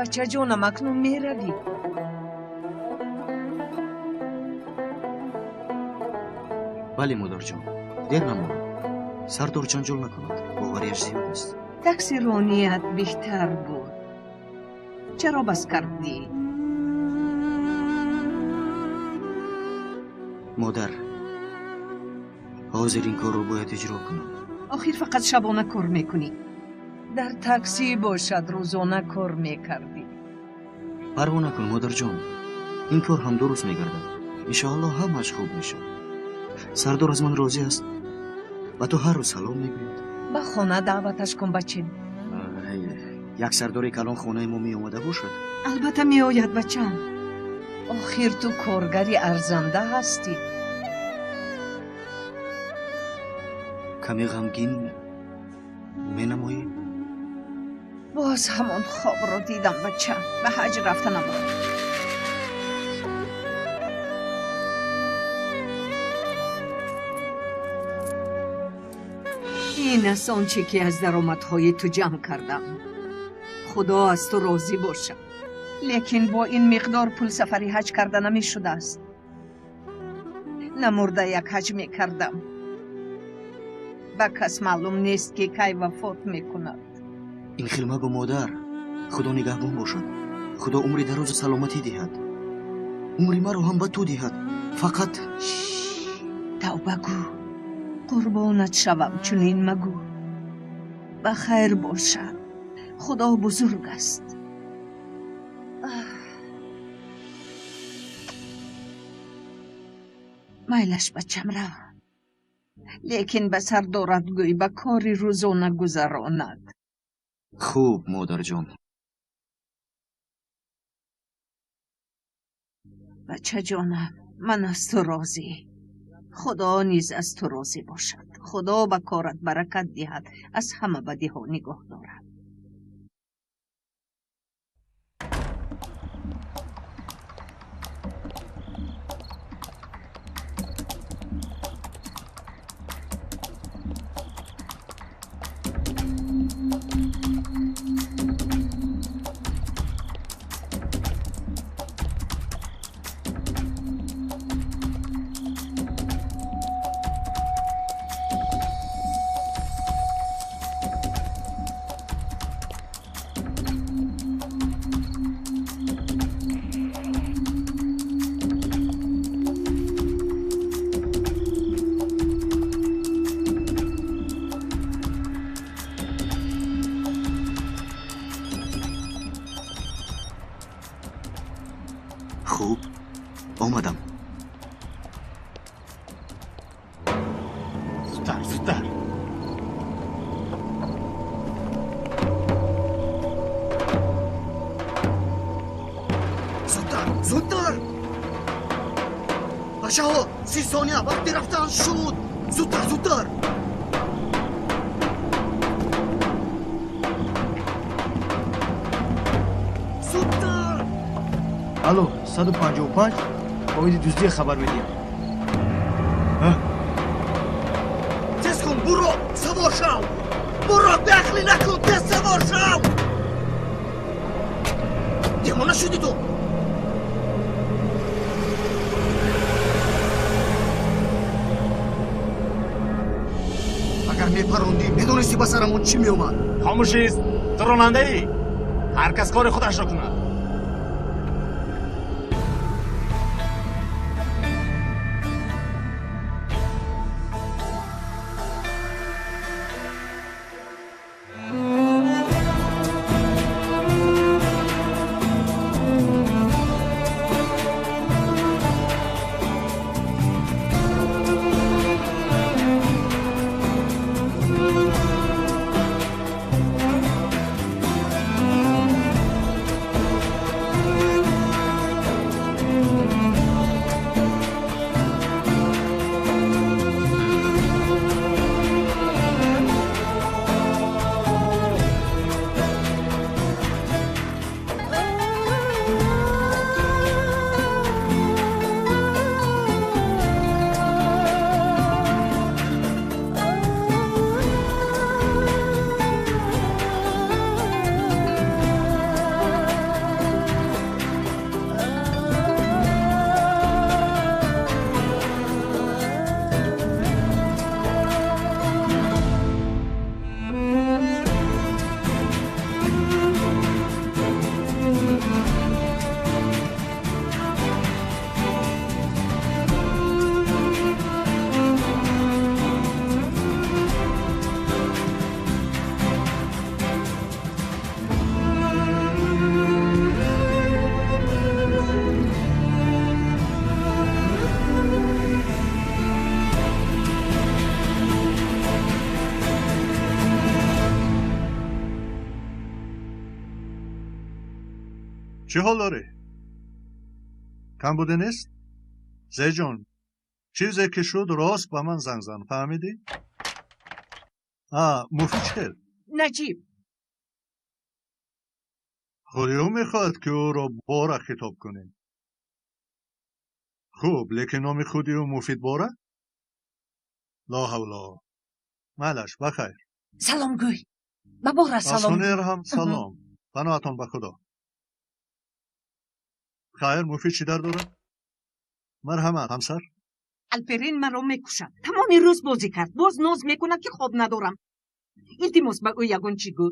Бачаҷонам, акнун меравӣ. Бале, модарҷон, дер намонам. Сардор ҷанҷол накунад, боварияш зиёд аст. Таксироният беҳтар буд. Чаро бас кардӣ? Модар, ҳозир ин корро бояд иҷро кунам. Охир фақат шабона кор мекунӣ. Дар таксӣ бошад, рӯзона кор мекардӣ. Парво накун, модарҷон, ин кор ҳам дуруст мегардад. Иншоаллоҳ ҳамааш хуб мешавад. Сардор аз ман розӣ аст. Ба ту ҳар рӯз салом мегӯяд. Ба хона даъваташ кун, бачем. Як сардори калон хонаи мо меомада бошад? Албатта меояд, бачам. Охир ту коргари арзанда ҳастӣ. Каме ғамгин менамоӣ? Боз ҳамон хобро дидам, бачам. Ба ҳаҷ рафтанам. Ин аст он чӣ ки аз даромадҳои ту ҷамъ кардам. Худо аз ту розӣ бошад. Лекин бо ин миқдор пул сафари ҳаҷ карда намешудааст. Намурда як ҳаҷ мекардам. Ба кас маълум нест, ки кай вафот мекунад. Ин хел магӯ, модар. Худо нигаҳбон бошад. Худо умри дарозу саломатӣ диҳад. Умри маро ҳам ба ту диҳад. Фақат тавба гӯ. Қурбонат шавам, чунин магӯ. Ба хайр бошад. Худо бузург аст. Майлаш, бачам, рав. Лекин ба сардорат гӯй, ба кори рӯзона гузаронад. Хуб, модарҷон. Бачаҷонам, ман аз ту розӣ. Худо низ аз ту розӣ бошад. Худо ба корат баракат диҳад, аз ҳама бадиҳо нигоҳ дорад. Хуб, омадам. Зудтар, зудтар. Зудтар, зудтар. Бачаҳо, 30 сония вақти рафтан шуд. Зудтар, зудтар. Зудтар. Алло, 155 оиди дуздия хабар медиҳам. Тез кун, буро, савор шав. Буро, беақлӣ накун, тез савор шав. Девона шудӣ ту? Агар мепарондӣ, медонистӣ ба сарамон чӣ меомад? Хомӯшист, ту ронандаӣ. Ҳар кас кори худашро кунад. Чӣ ҳол дорӣ? Кам буде нест? Зеҷон, чизе ки шуд рост ба ман занг зан, фаҳмидӣ? Муфид чӣ хел? Наҷиб. Худи ӯ мехоҳад, ки ӯро Бора хитоб кунем. Хуб, лекин номи худи ӯ Муфид Бора? Ло ҳавло. Майлаш, ба хайр. Салом гӯй. Ба Бора салом. Ба Сунер ҳам салом. Паноҳатон ба Худо. Хайр, Муфид чӣ дар дорад? Марҳамат, ҳамсар. Алперин маро мекушад. Тамоми рӯз бозӣ кард. Боз ноз мекунад, ки хоб надорам. Илтимос, ба ӯ ягон чӣ гӯ.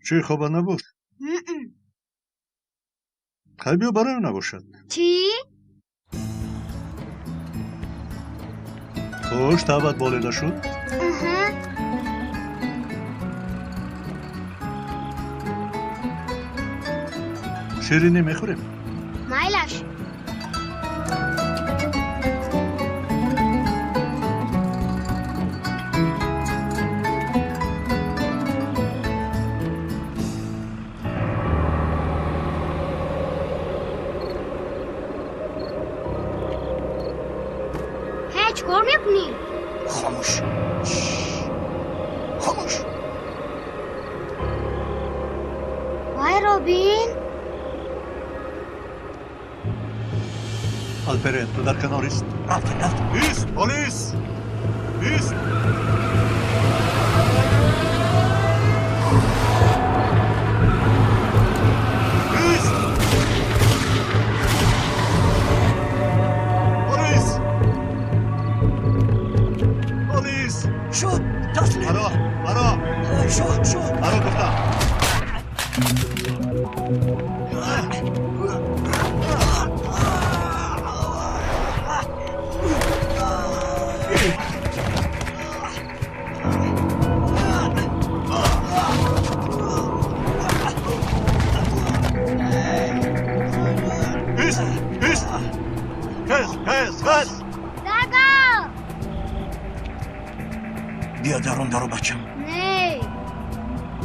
Чӣ хоба набуд? Хай биё барои набошад. Чӣ? Хуш, табат болида шуд? Ширинӣ мехӯрем? Майлаш. Чикор мекунӣ? Хомӯш. Хомӯш. Вай, Робин. Алперен, ту дар канор ист. Рафтем, рафтем. Ист, полис! Ист! Ист! Полис! Полис! Шуд, таслим. Баро, баро. Шуд, шуд. Баро гуфтам. Ист, ист! Хез, хез, хез! Дада! Биё дарун дару, бачам. Не.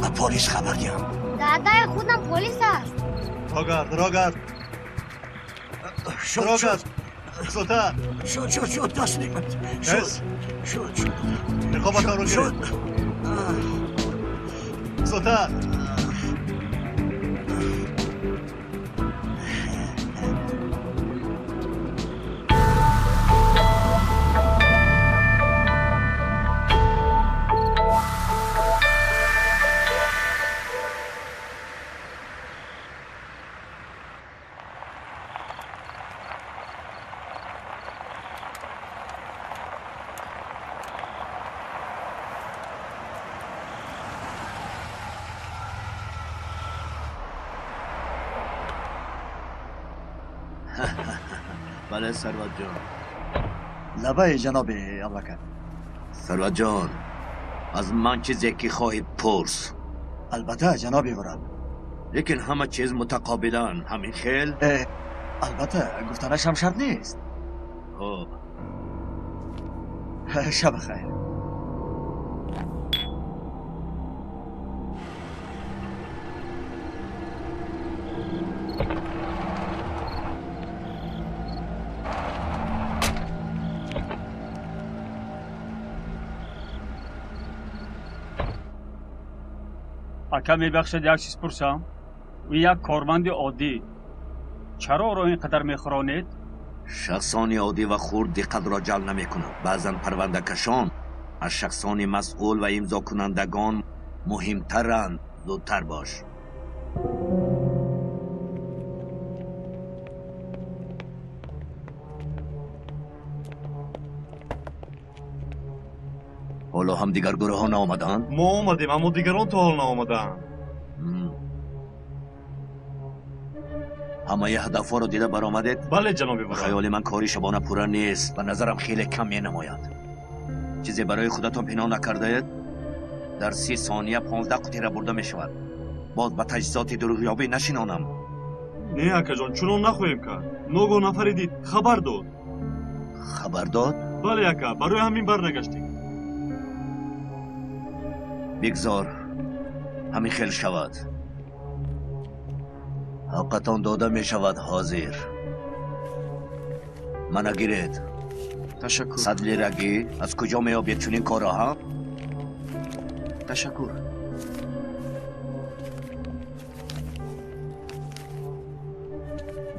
Ба полис хабар диҳам. Дадаи худам полис аст. Рогард, рогард. Шуд, рогард. Зудтар. Шуд, шуд, шуд, таслимат. Шуд, шуд, шуд. Ниқобатонро гиред. Зудтар. بله ثروت جان. لبه جناب ابوبکر. ثروت جان، از من چیزی که خواهی پرس. البته جناب ورال. لیکن همه چیز متقابلا همین خیل؟ البته گفتنش هم شرط نیست. خب. شب خیر. Ака, мебахшед, як чиз пурсам. Ӯ як корманди оддӣ. Чаро ӯро ин қадар мехӯронед? Шахсони оддӣ ва хурд диққатро ҷалб намекунанд. Баъзан парвандакашон аз шахсони масъул ва имзокунандагон муҳимтаранд. Зудтар бош. Ҳоло ҳам дигар гурӯҳҳо наомадаанд? Мо омадем, аммо дигарон то ҳол наомадаанд. Ҳамаи ҳадафҳоро дида баромадед? Бале, ҷаноби варад. Хаёли ман кори шабона пурра нест. Ба назарам хеле кам менамояд. Чизе барои худатон пинҳон накардаед? Дар 30 сония 15 қутира бурда мешавад. Боз ба таҷҳизоти дурӯғёбӣ нашинонам. Не, акаҷон, чунон нахоҳем кард. Ногоҳ нафаре дид, хабар дод. Хабар дод? Бале, ака, барои ҳамин барнагаштем. Бигзор ҳамин хел шавад. Ҳаққатон дода мешавад ҳозир. Мана гиред. Ташаккур. 100 лирагӣ аз куҷо меёбед чунин корро, ҳа? Ташаккур.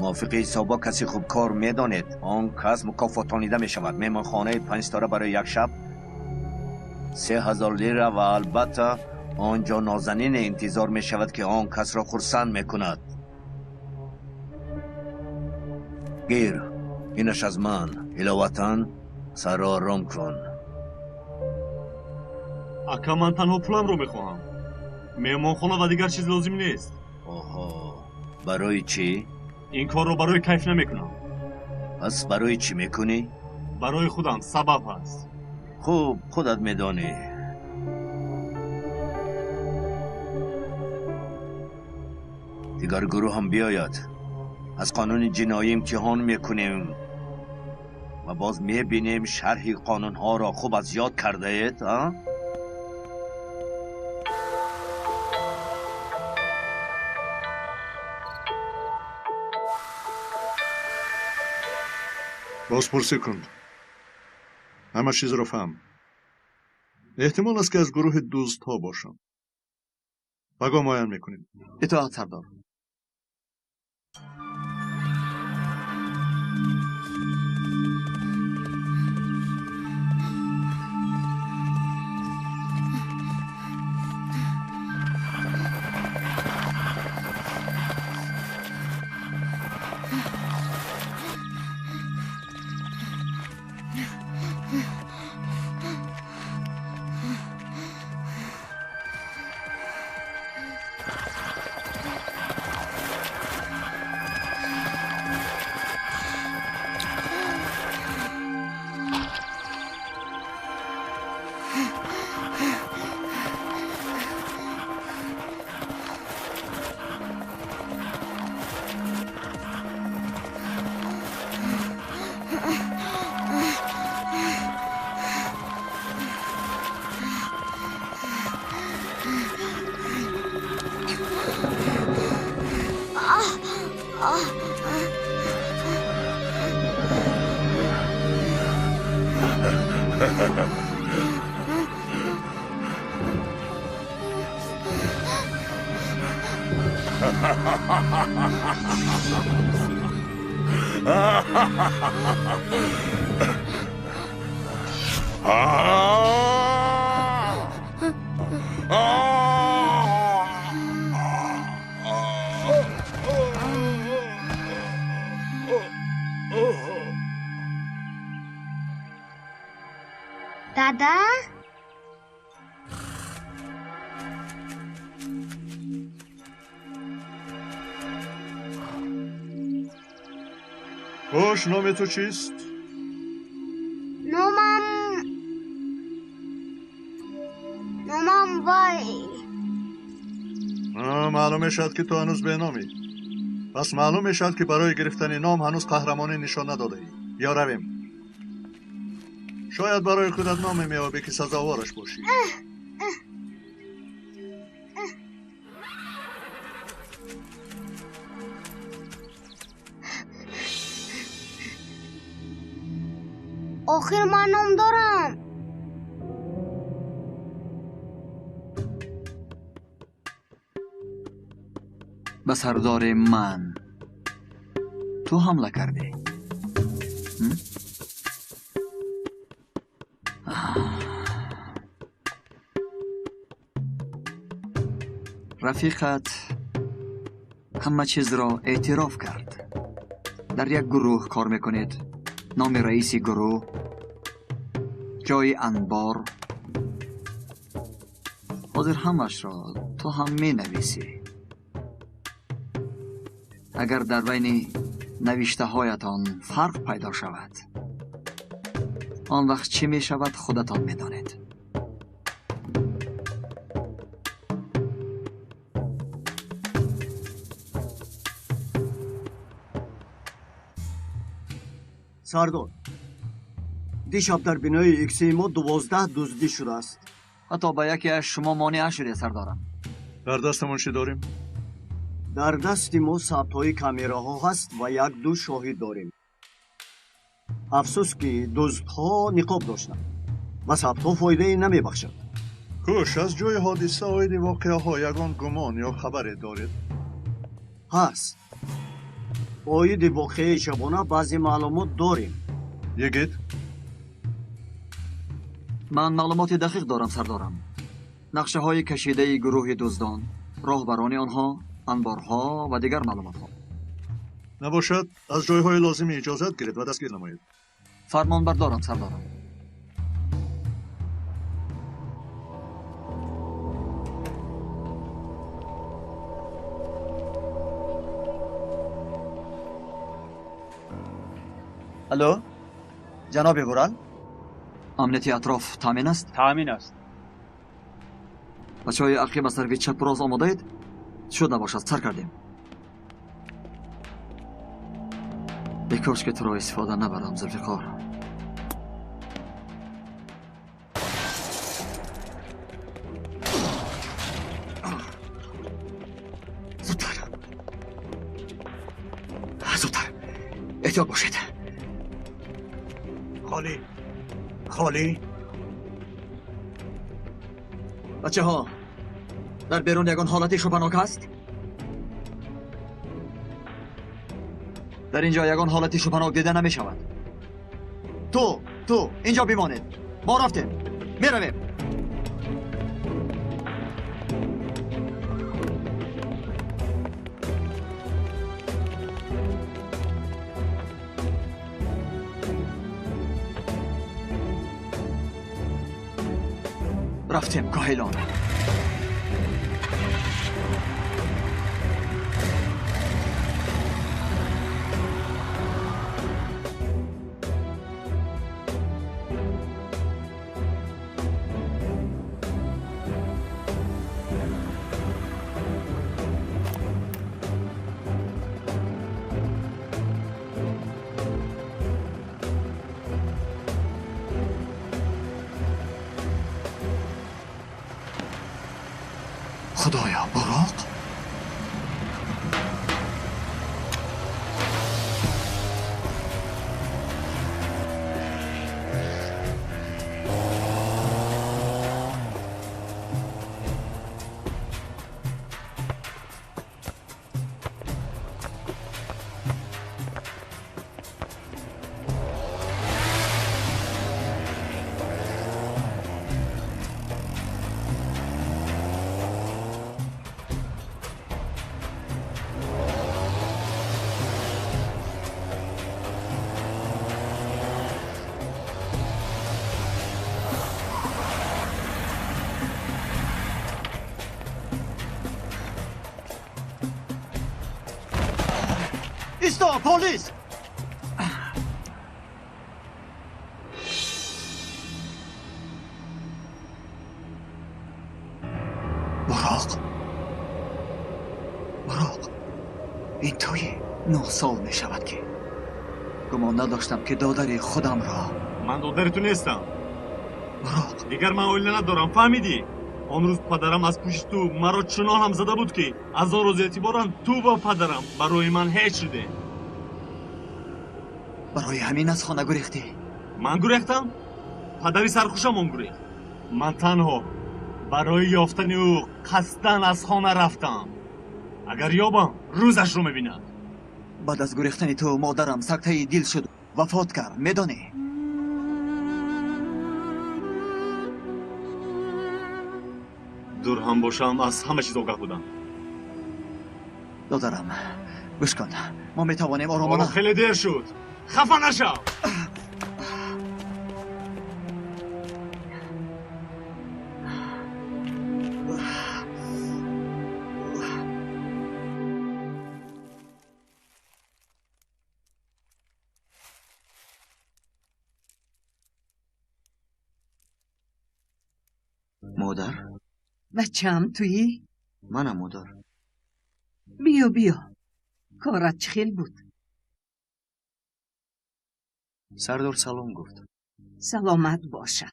Мувофиқи ҳисобҳо каси хубкор медонед, он кас мукофотонида мешавад. Меҳмонхонаи 5 ситора барои як шаб 3000 лира ва албатта он ҷо нозанине интизор мешавад, ки он касро хурсанд мекунад. Гир, инаш аз ман. Иловатан сарро ором кун. Ака, ман танҳо пуламро мехоҳам. Меҳмонхона ва дигар чиз лозим нест. Оҳо, барои чӣ? Ин корро барои кайф намекунам. Пас барои чӣ мекунӣ? Барои худам сабаб ҳаст. Хуб, худат медонӣ. Дигар гурӯҳ ҳам биёяд. Аз қонуни ҷиноӣ имтиҳон мекунем ва боз мебинем шарҳи қонунҳоро хуб аз ёд кардаед, а? Бозпурсӣ кун. Ҳама чизро фаҳм. Эҳтимол аст, ки аз гурӯҳи дуздҳо бошам. Пагоҳ муайян мекунем. Итоат, сардор. Дада? Бош, номи ту чист? Номам вай. Маълум мешавад, ки ту ҳанӯз беномӣ. Пас маълум мешавад, ки барои гирифтани ном ҳанӯз қаҳрамонӣ нишон надодаӣ. Биё равем. Шояд барои худат номе меёбӣ, ки сазовораш бошӣ. Охир ман ном дорам. Ба сардори ман ту ҳамла кардӣ? Рафиқат ҳама чизро эътироф кард. Дар як гурӯҳ кор мекунед. Номи раиси гурӯҳ, ҷои анбор. Ҳозир ҳамашро ту ҳам менависӣ. Агар дар байни навиштаҳоятон фарқ пайдо шавад, он вақт чӣ мешавад худатон медонед. Сардор, дишаб дар бинои иксии мо 12 дуздӣ шудааст. Ҳатто ба яке аз шумо монеа шуде, сардорам. Дар дастамон чӣ дорем? Дар дасти мо сабтҳои камераҳо ҳаст ва як-ду шоҳид дорем. Афсӯс, ки дуздҳо ниқоб доштанд ва сабтҳо фоидае намебахшад. Хуш, аз ҷои ҳодиса оиди воқеаҳо ягон гумон ё хабаре доред? Ҳаст. Оиди воқеаи шабона баъзе маълумот дорем. Йигит? Ман маълумоти дақиқ дорам, сардорам. Нақшаҳои кашидаи гурӯҳи дуздон, роҳбарони онҳо, анборҳо ва дигар маълумотҳо. Набошад, аз ҷойҳои лозими иҷозат гиред ва дастгир намоед. Фармонбардорам, сардорам. Алло, ҷаноби Вурал? Амнияти атроф таъмин аст? Таъмин аст. Бачаҳои ақиб аз тарафи чапу рост омодаед? Шуд набошад, сар кардем. Бекош ки туро истифода набарам, Зулфиқор. Зудтар, зудтар, эҳтиёт бошед. Холӣ, холӣ. Бачаҳо, дар берун ягон ҳолати шубҳанок ҳаст? Дар ин ҷо ягон ҳолати шубҳанок дида намешавад. Ту инҷо бимонед. Мо рафтем, меравем. Рафтем, коҳилон. Худоё, буроқ? Исто, полис! Буроқ, буроқ, ин туӣ? 9 сол мешавад, ки гумон надоштам, ки додари худамро. Ман додари ту нестам. Буроқ, дигар ман оила надорам, фаҳмидӣ? Он рӯз падарам аз пушти ту маро чунон ҳам зада буд, ки аз он рӯз эътиборан ту ва падарам барои ман ҳеҷ шуде. Барои ҳамин аз хона гурехтӣ? Ман гурехтам? Падари сархушам он гурехт. Ман танҳо барои ёфтани ӯ қасдан аз хона рафтам. Агар ёбам, рӯзашро мебинад. Баъд аз гурехтани ту модарам сактаи дил шуд, вафот кард, медонӣ? Дур ҳам бошам, аз ҳама чиз огаҳ будам. Додарам, гӯш кун, мо метавонем оромона. Хеле дер шуд, хафа нашав. Модар? Бачаам, туӣ? Манам, модар. Биё, биё, корат чӣ хел буд? Сардор салом гуфт. Саломат бошад.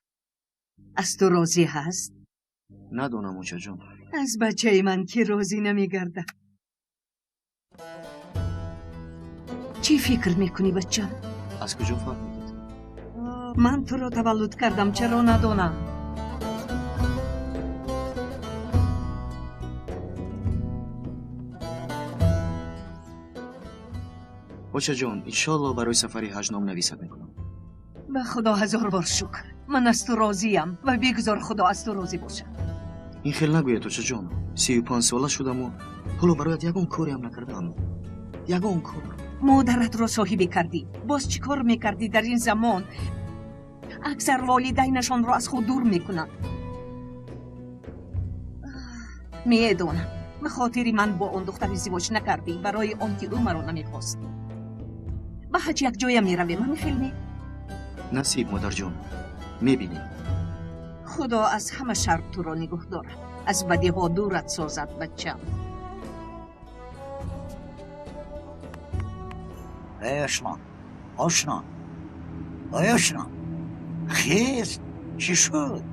Аз ту розӣ ҳаст? Надонам, очаҷон. Аз бачаи ман ки розӣ намегардад. Чӣ фикр мекунӣ, бачам? Аз куҷо фаҳмидед? Ман туро таваллуд кардам, чаро надонам? Очаҷон, иншоалло барои сафари ҳаҷ номнависат мекунам. Ба Худо ҳазор бор шукр. Ман аз ту розиям ва бигзор Худо аз ту розӣ бошад. Ин хел нагӯед, очаҷон. 35 сола шудаму ҳоло бароят ягон кореам накардаам. Ягон кор. Модаратро соҳибӣ кардӣ. Боз чӣ кор мекардӣ дар ин замон? Аксар волидайнашонро аз худ дур мекунанд. Медонам, ба хотири ман бо он духтар издивоҷ накардӣ, барои он ки ӯ маро намехост. Ба ҳаҷ якҷоя меравем, ҳамин хел не? Насиб, модарҷон, мебинем. Худо аз ҳама шар туро нигоҳ дорад, аз бадиҳо дурат созад, бачам. Эй ошно, ошно, ой ошно, хез, чӣ шуд?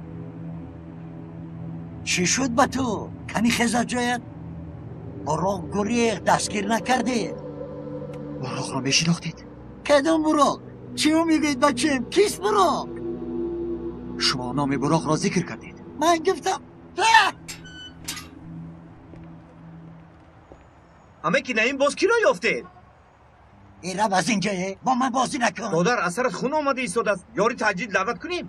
Чӣ шуд ба ту? Кани хез аз ҷоят? Буроқ гурехт, дастгир накардӣ. Буроқро мешинохтед? Кадом буроқ? Чӣ мегӯед, бачаем? Кист буроқ? Шумо номи буроқро зикр кардед. Ман гуфтам. Амаки Наим, боз киро ёфтед? Э, раб аз инҷое, бо ман бозӣ накун. Додар, аз сарат хун омада истодааст. Ёри таъҷил даъват кунем.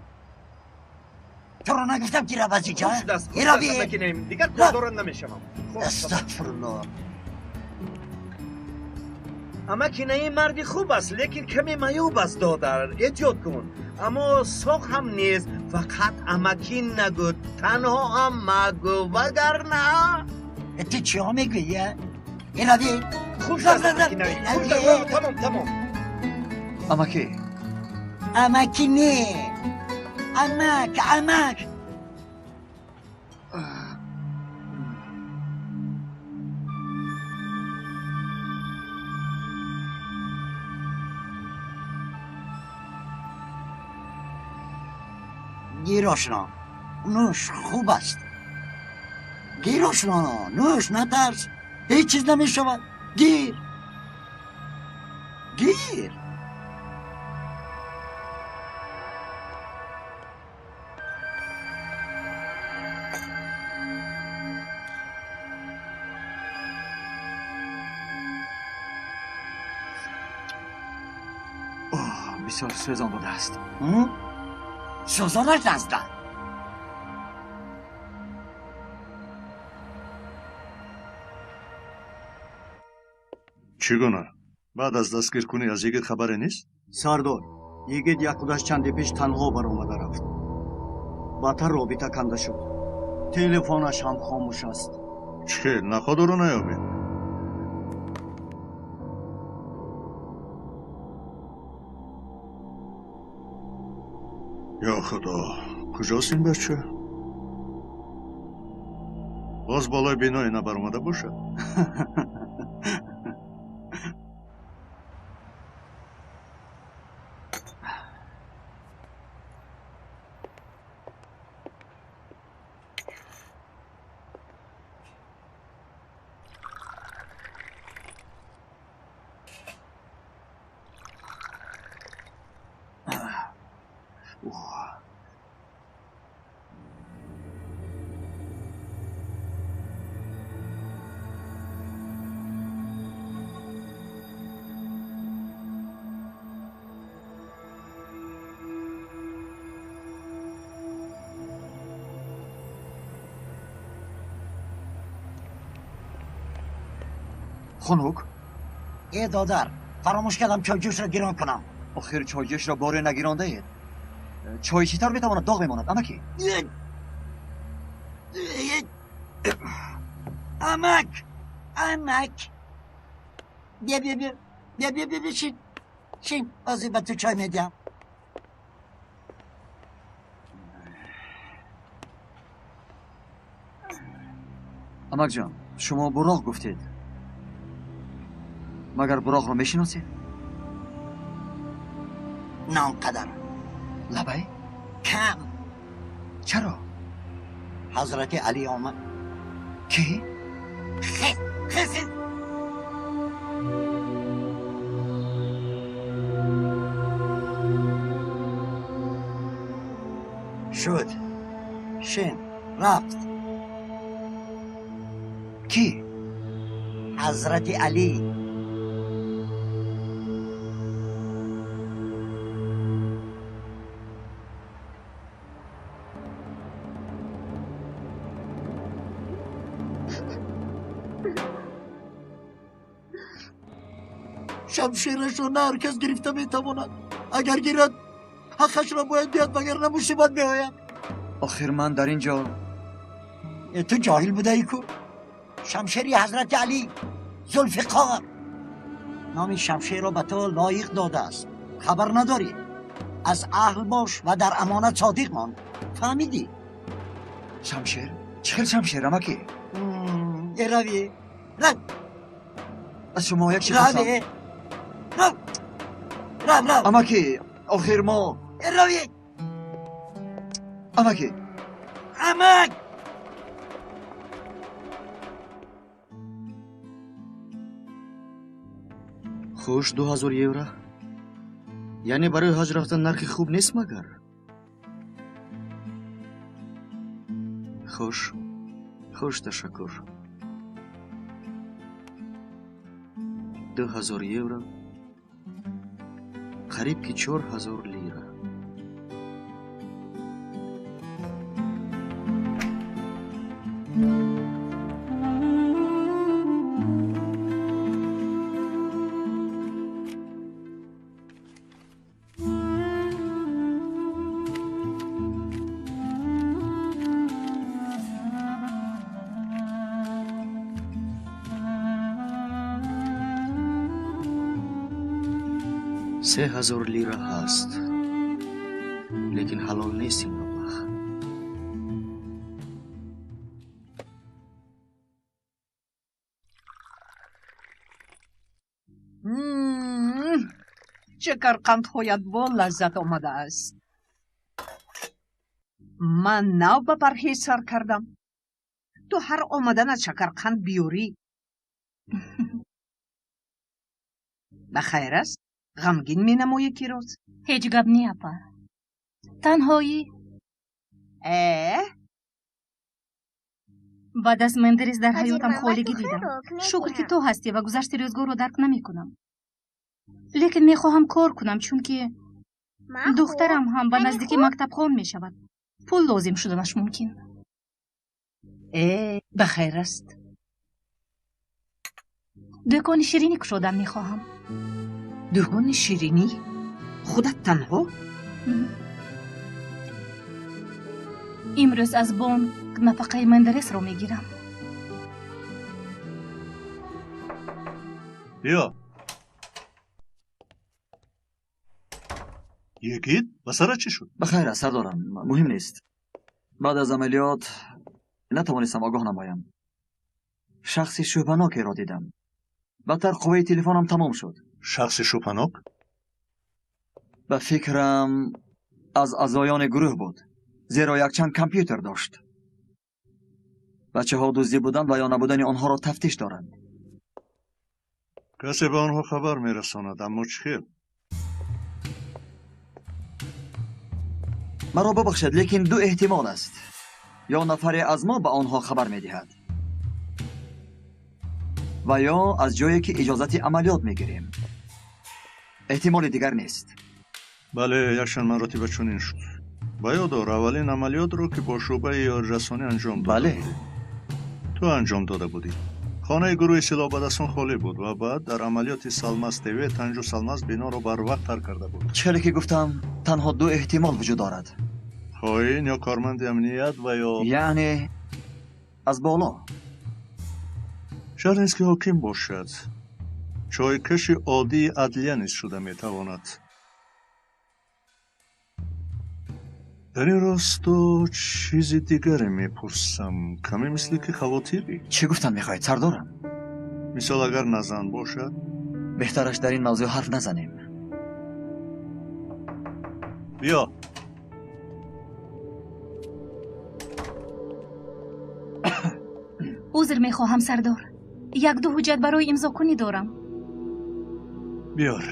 Туро нагуфтам ки раб аз инҷо? Хуб шудааст. Э, раби. Амаки Наим, дигар кордорат намешавам. Астағфирулло. Амаки Наим марди хуб аст, лекин каме маъюб аст, додар. Эҳтиёт кун. Аммо соқ ҳам нест. Фақат амакӣ нагӯ, танҳо амагӯ, вагарна. Ту чиҳо мегӯӣ? Э, раби. Хуб шудааст, амаки Наим. Хуб шудааст. Тамом, тамом. Амакӣ. Амакӣ не. Амак, амак. Гир, ошно, нӯш хуб аст. Гир, ошно, нӯш, натарс, ҳеҷ чиз намешавад. Гир, гир. Бисёр сӯзон будааст. Сӯзонаш назда. Чӣ гуна? Баъд аз дастгиркунӣ аз йигит хабаре нест? Сардор, йигит як худаш чанде пеш танҳо баромада рафт. Баъдтар робита канда шуд. Телефонаш ҳам хомӯш аст. Чӣ хел, наход ӯро наёбед? Ё Худо, куҷост ин бача? Боз болои биное набаромада бошад? Хунук? Э, додар, фаромӯш кардам чойҷӯшро гирон кунам. Охир чойҷӯшро боре нагирондаед. Чой чӣ тавр метавонад доғ мемонад, амакӣ? Амак, амак, бия, бия, бия, бия, бия, бия, бишин, шин, ҳозир ба ту чой медиҳам. Амакҷон, шумо буроқ гуфтед. Магар буроқро мешиносед? На он қадар. Лабай? Кам. Чаро? Ҳазрати Алӣ омад. Кӣ? Хез, хез, хез. Шуд. Шин. Рафт. Кӣ? Ҳазрати Алӣ. Шамшерашро на ҳар кас гирифта метавонад. Агар гирад, ҳаққашро бояд диҳад, вагарна мусибат меояд. Охир ман дар ин ҷо. Ту ҷоҳил будаӣ ку? Шамшери Ҳазрати Алӣ, Зулфиқор. Номи шамшерро ба ту лоиқ додааст. Хабар надорӣ? Аз аҳл бош ва дар амонат содиқ мон. Фаҳмидӣ? Шамшер? Чӣ хел шамшер, амакӣ? Равӣ. Рав. Аз шумо як чиз пурсам. Равӣ. Рав. Рав, рав. Амакӣ, охир мо. Равӣ. Амакӣ. Амак! Хуш, 2000 евро. Яъне барои ҳаҷ рафтан нархи хуб нест магар? Хуш, хуш, ташаккур. 2000 евро, қариб ки 4000 лира. 3000 лира ҳаст, лекин ҳалол нест ин маблағ. Шакарқандҳоят бо лаззат омадааст. Ман нав ба парҳез сар кардам. Ту ҳар омаданат шакарқанд биёрӣ. Ба хайр аст? Ғамгин менамоӣ кироз? Ҳеҷ гап не, апа. Танҳоӣ. Э? Баъд аз Мендерес дар ҳаётам холигӣ дидам. Шукр, ки ту ҳастӣ ва гузашти рӯзгорро дарк намекунам. Лекин мехоҳам кор кунам, чунки духтарам ҳам ба наздикӣ мактабхон мешавад. Пул лозим шуданаш мумкин. Э, ба хайр аст. Дӯкони ширинӣ кушодан мехоҳам. Дӯкони ширинӣ? Худат танҳо? Имрӯз аз бонк нафақаи Мендересро мегирам. Биё. Йигит, ба сарат чӣ шуд? Ба хайр аст, сардорам, муҳим нест. Баъд аз амалиёт натавонистам огоҳ намоям. Шахси шубҳанокеро дидам. Бадтар қувваи телефонам тамом шуд. Шахси шубҳанок? Ба фикрам аз аъзоёни гурӯҳ буд, зеро якчанд компютер дошт. Бачаҳо дуздӣ будан ва ё набудани онҳоро тафтиш доранд. Касе ба онҳо хабар мерасонад, аммо чӣ хел? Маро бубахшед, лекин ду эҳтимол аст. Ё нафаре аз мо ба онҳо хабар медиҳад, ва ё аз ҷое ки иҷозати амалиёт мегирем. Эҳтимоли дигар нест. Бале, якчанд маротиба чунин шуд. Ба ёд ор, аввалин амалиётро, ки бо шӯъбаи ёрирасонӣ анҷом дода Бале. будӣ. Ту анҷом дода будӣ. Хонаи гурӯҳи силоҳбадасон холӣ буд ва баъд дар амалиёти Салмаз ТВ Танҷу Салмаз биноро барвақт тарк карда буд. Чӣ хеле ки гуфтам, танҳо ду эҳтимол вуҷуд дорад. Хоин ё корманди амният ва ё Яъне аз боло. Шарт нест, ки ҳоким бошад. Чойкаши оддии адлия низ шуда метавонад. Дар ин росто чизи дигаре мепурсам. Каме мисли ки хавотирӣ. Чӣ гуфтан мехоҳед, сардорам? Мисол, агар назан бошад? Беҳтараш дар ин мавзӯъ ҳарф назанем. Биё. Узр мехоҳам, сардор. Як-ду ҳуҷҷат барои имзокунӣ дорам. Биёр.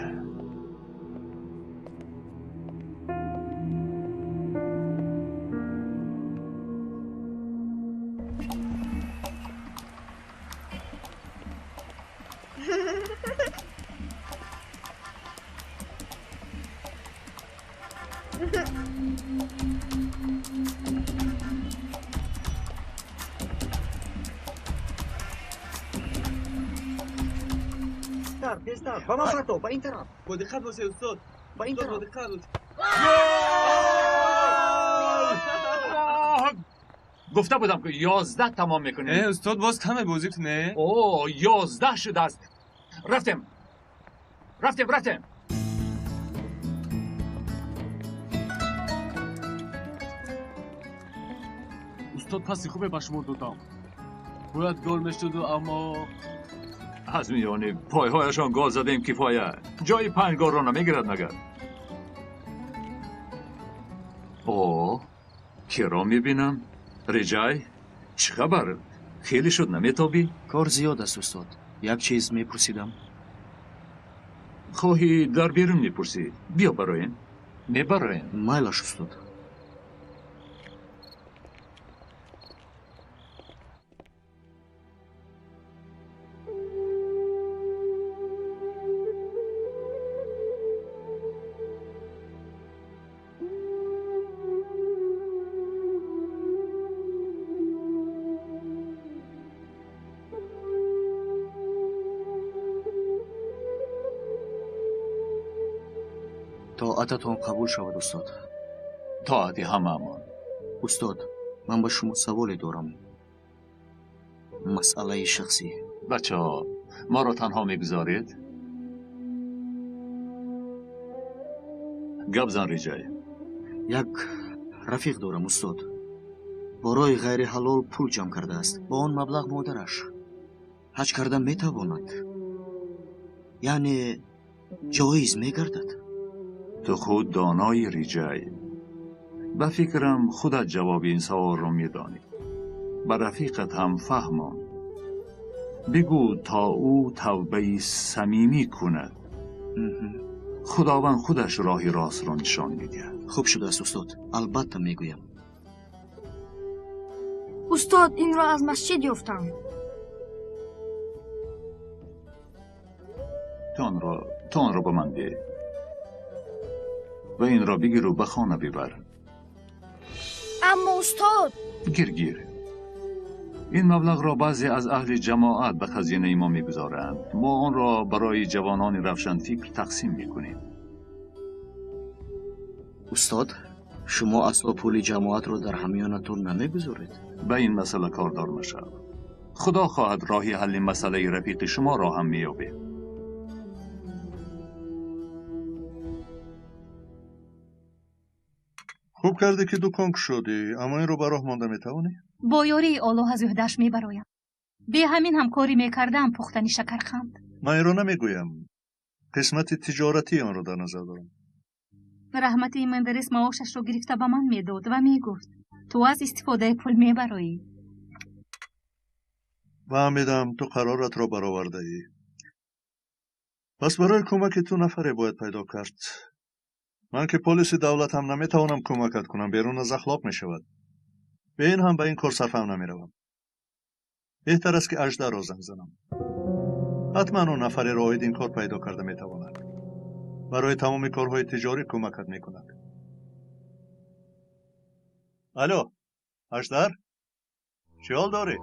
Ба ман парто, ба ин тараф. Бо диққат бошед, устод. Ба ин тараф. Бо диққат бошед. Гуфта будам, ки 11 тамом мекунем. Устод, боз каме бозӣ кунед. О, 11 шудааст. Рафтем. Рафтем, рафтем. Устод, паси хубе ба шумо додам. Бояд гол мешуду, аммо аз миёни пойҳояшон гол задем, кифоя. Ҷои 5 голро намегирад магар? О, киро мебинам? Реҷай, чӣ хабар? Хеле шуд наметобӣ? Кор зиёд аст, устод. Як чиз мепурсидам. Хоҳӣ дар берун мепурсӣ? Биё бароем. Мебароем. Майлаш, устод. Тоататон қабул шавад, устод. Тоати ҳамаамон. Устод, ман ба шумо саволе дорам. Масъалаи шахсӣ. Бачаҳо, моро танҳо мегузоред? Гап зан, Реҷай. Як рафиқ дорам, устод. Бо роҳи ғайриҳалол пул ҷамъ кардааст. Бо он маблағ модараш ҳаҷ карда метавонад. Яъне ҷоиз мегардад. Ту худ донои, Реҷай. Ба фикрам худат ҷавоби ин саволро медонӣ. Ба рафиқат ҳам фаҳмон. Бигӯ то ӯ тавбаи самимӣ кунад. Худованд худаш роҳи ростро нишон медиҳад. Хуб шудааст, устод. Албатта мегӯям. Устод, инро аз масҷид ёфтам. Ту онро ба ман деҳ. Ва инро бигиру ба хона бибар. Аммо устод, гир гир. Ин маблағро баъзе аз аҳли ҷамоат ба хазинаи мо мегузоранд. Мо онро барои ҷавонони равшанфикр тақсим мекунем. Устод, шумо асло пули ҷамоатро дар ҳамёнатон намегузоред? Ба ин масъала кордор машав. Худо хоҳад роҳи ҳалли масъалаи рафиқи шуморо ҳам меёбем. Хуб кардӣ, ки дукон кушодӣ, аммо инро ба роҳ монда метавонӣ? Бо ёрии Оллоҳ аз ӯҳдаш мебароям. Бе ҳамин ҳам корӣ мекардам, пухтани шакарқанд. Ман инро намегӯям. Қисмати тиҷоратии онро дар назар дорам. Раҳмати Мендерес маошашро гирифта ба ман медод ва мегуфт: ту аз истифодаи пул мебароӣ. Фаҳмидам, ту қароратро баровардаӣ. Пас барои кӯмаки ту нафаре бояд пайдо кард. Ман ки полиси давлатам наметавонам кӯмакат кунам, берун аз ахлоқ мешавад. Бе ин ҳам ба ин кор сарфам намеравам. Беҳтар аст, ки Аждарро занг занам. Ҳатман ӯ нафареро оид ин кор пайдо карда метавонад. Барои тамоми корҳои тиҷорӣ кӯмакат мекунад. Алло, Аждар? Чӣ ҳол дорӣ?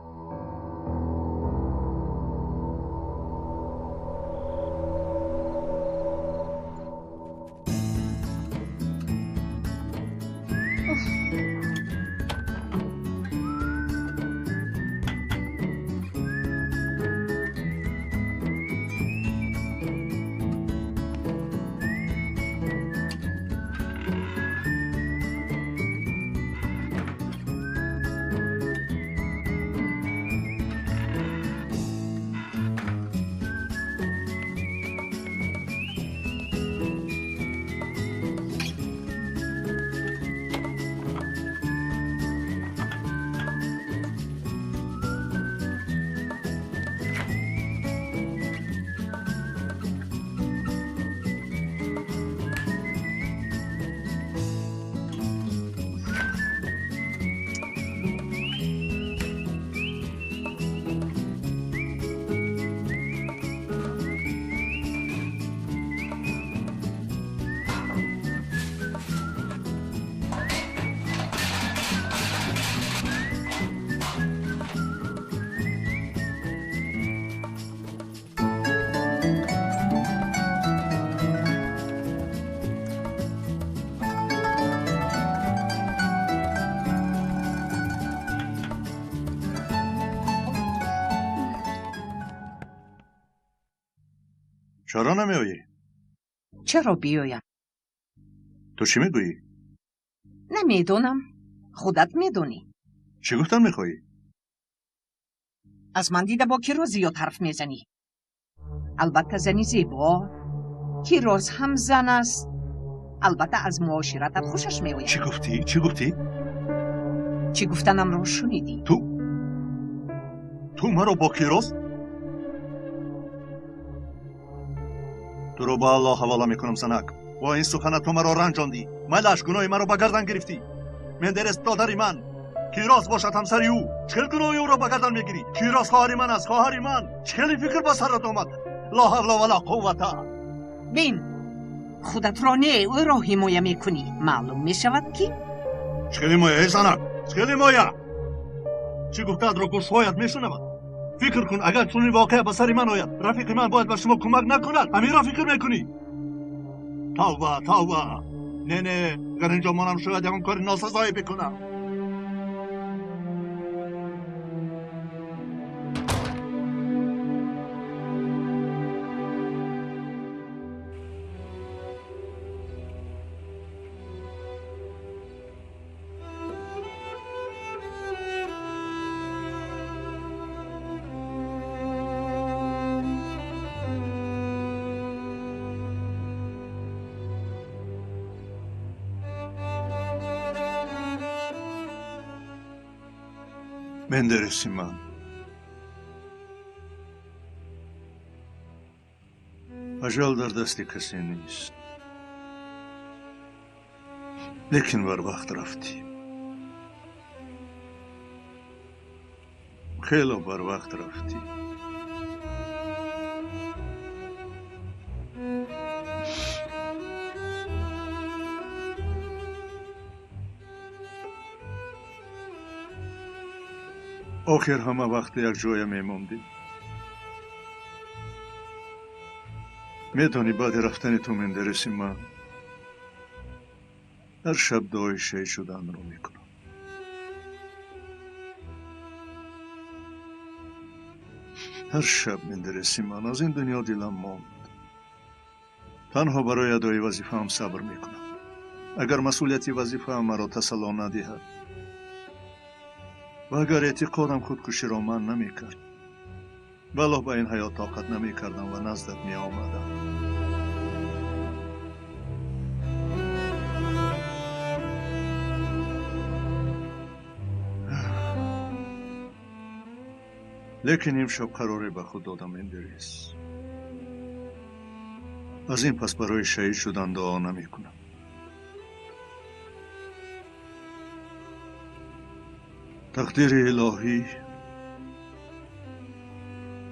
Чаро намеоӣ? Чаро биёям? Ту чӣ мегӯӣ? Намедонам. Худат медонӣ. Чӣ гуфтан мехоҳӣ? Аз ман дида бо Кироз зиёд ҳарф мезанӣ. Албатта зани зебо. Кироз ҳам зан аст. Албатта аз муоширатат хушаш меояд. Чӣ гуфтӣ? Чӣ гуфтӣ? Чӣ гуфтанамро шунидӣ? Ту маро бо Кироз? Туро ба Аллоҳ ҳавола мекунам, занак. Бо ин суханат ту маро ранҷондӣ. Майлаш, гуноҳи маро ба гардан гирифтӣ. Мендерес додари ман. Кироз бошад ҳамсари ӯ. Чӣ хел гуноҳи ӯро ба гардан мегирӣ? Кироз хоҳари ман аст, хоҳари ман. Чӣ хел ин фикр ба сарат омад? Ло ҳавла вала қуввата. Бин, худатро не, ӯро ҳимоя мекунӣ. Маълум мешавад ки Чӣ хел ҳимоя, эй занак? Чӣ хел ҳимоя? Чӣ гуфтаатро гӯшҳоят мешунавад? Фикр кун, агар чунин воқеа ба сари ман ояд, рафиқи ман бояд ба шумо кӯмак накунад. Ҳаминро фикр мекунӣ? Тавба, тавба. Не, не, агар инҷо монам, шояд ягон кори носазое бикунам. Мендереси ман. Ажал дар дасти касе нест. Лекин барвақт рафтӣ. Хело барвақт рафтӣ. Охир ҳама вақт якҷоя мемондем. Медонӣ, баъди рафтани ту, Мендереси ман, ҳар шаб дуои шаҳид шуданро мекунам. Ҳар шаб, Мендереси ман, аз ин дунё дилам монд. Танҳо барои адои вазифаам сабр мекунам. Агар масъулияти вазифаам маро тасалло надиҳад ва агар эътиқодам худкуширо манъ намекард, валлоҳ ба ин ҳаёт тоқат намекардам ва наздат меомадам. Лекин имшаб қароре ба худ додам, Мендерес. Аз ин пас барои шаҳид шудан дуо намекунам. Тақдири илоҳӣ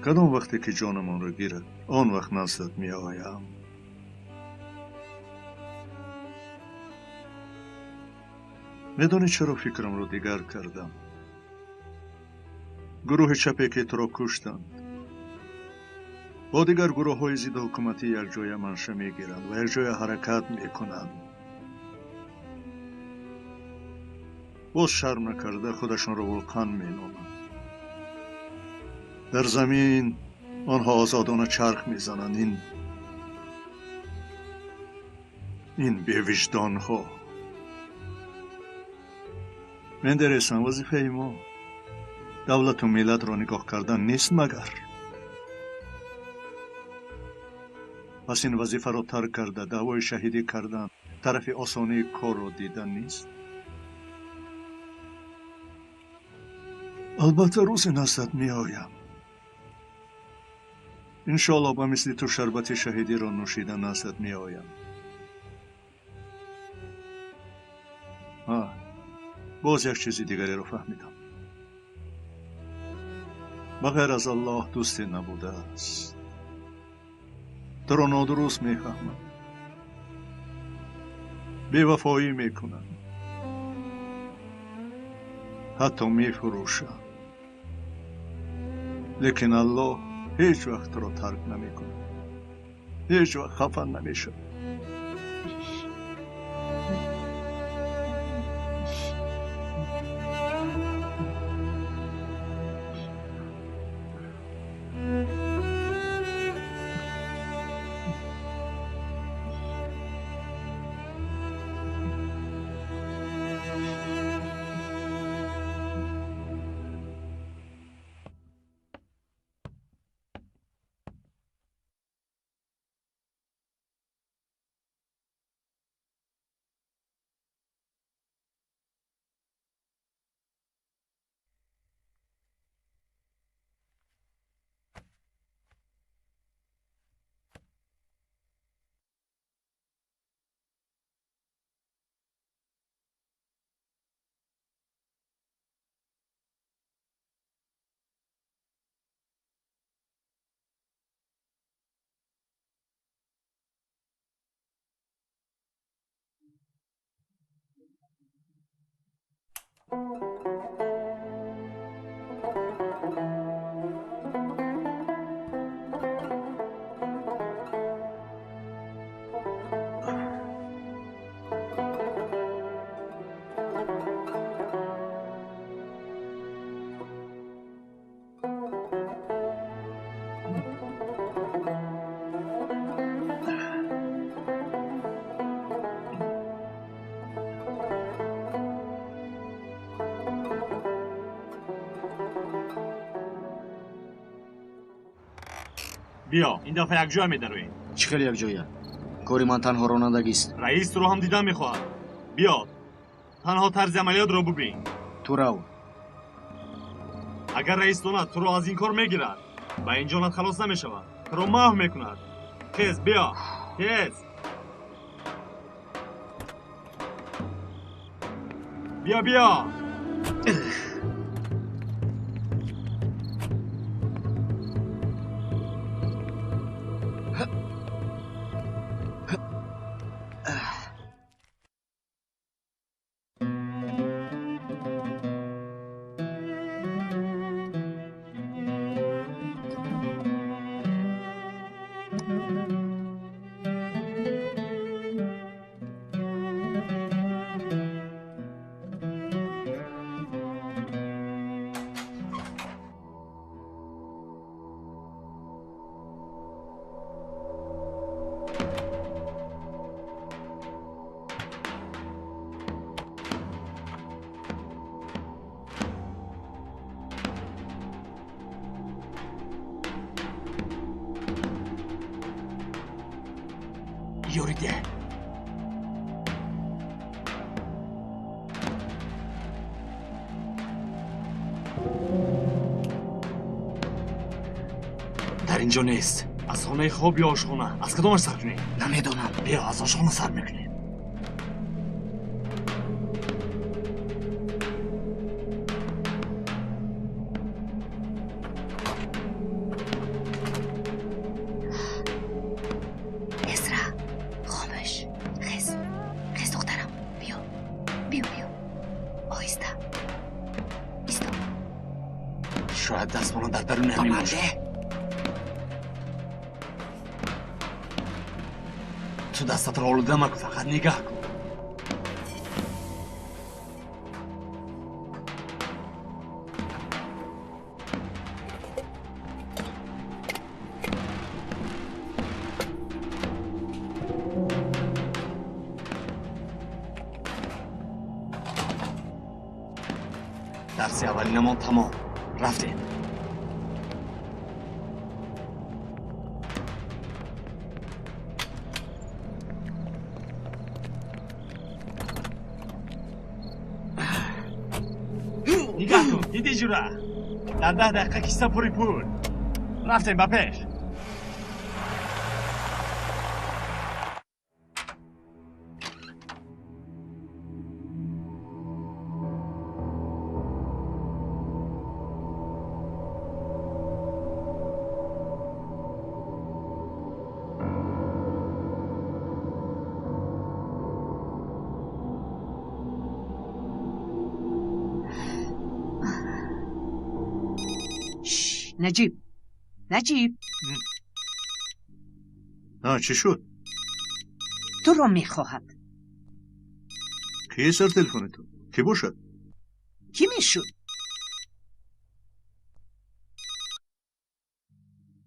кадом вақте ки ҷонамонро гирад, он вақт наздат меоям. Медонӣ чаро фикрамро дигар кардам? Гурӯҳи чапе ки туро куштанд, бо дигар гурӯҳҳои зидди ҳукуматӣ якҷоя манша мегиранд ва якҷоя ҳаракат мекунанд. Боз шарм накарда худашонро вулқан меноманд. Дар замин онҳо озодона чарх мезананд. Ин бевиҷдонҳо. Мендересам, вазифаи мо давлату миллатро нигоҳ кардан нест магар? Пас ин вазифаро тарк карда, даъвои шаҳидӣ кардан тарафи осонии корро дидан нест? Албатта рӯзе наздат меоям. Иншоаллоҳ ба мисли ту шарбати шаҳидиро нӯшида наздат меоям. Боз як чизи дигареро фаҳмидам. Ба ғайр аз Аллоҳ дӯсте набудааст. Туро нодуруст мефаҳмам. Бевафоӣ мекунам. Ҳатто мефурӯшам. Лекин Аллоҳ ҳеҷ вақт туро тарк намекунад. Ҳеҷ вақт хафа намешавад. Биё, ин дафъа якҷоя медароем. Чӣ хел якҷоя? Кори ман танҳо ронандагист. Раис туро ҳам дидан мехоҳад. Биё, танҳо тарзи амалиётро бубин. Ту рав. Агар раис донад, туро аз ин кор мегирад. Ба ин ҷонат халос намешавад. Туро маҳв мекунад. Тез, биё, тез. Биё, биё. Ёриде. Дар ин ҷо нест. Аз хонаи хоб ё ошхона? Аз кадомаш сар кунем? Намедонам. Биё, аз ошхона сар мекунем. Шояд дастмолон дар даруни ҳамин бошад. Ту дастатро олуда макун, фақат нигаҳ кун. Дарси аввалинамон тамом. Рафтем. Нигаҳ кун, дидӣ ҷура? Дар 10 дақиқа киса пури пул. Рафтем ба пеш. Наҷиб, Наҷиб. Чӣ шуд? Туро мехоҳад. Кӣ сар телефони ту? Кӣ бошад? Кӣ мешуд?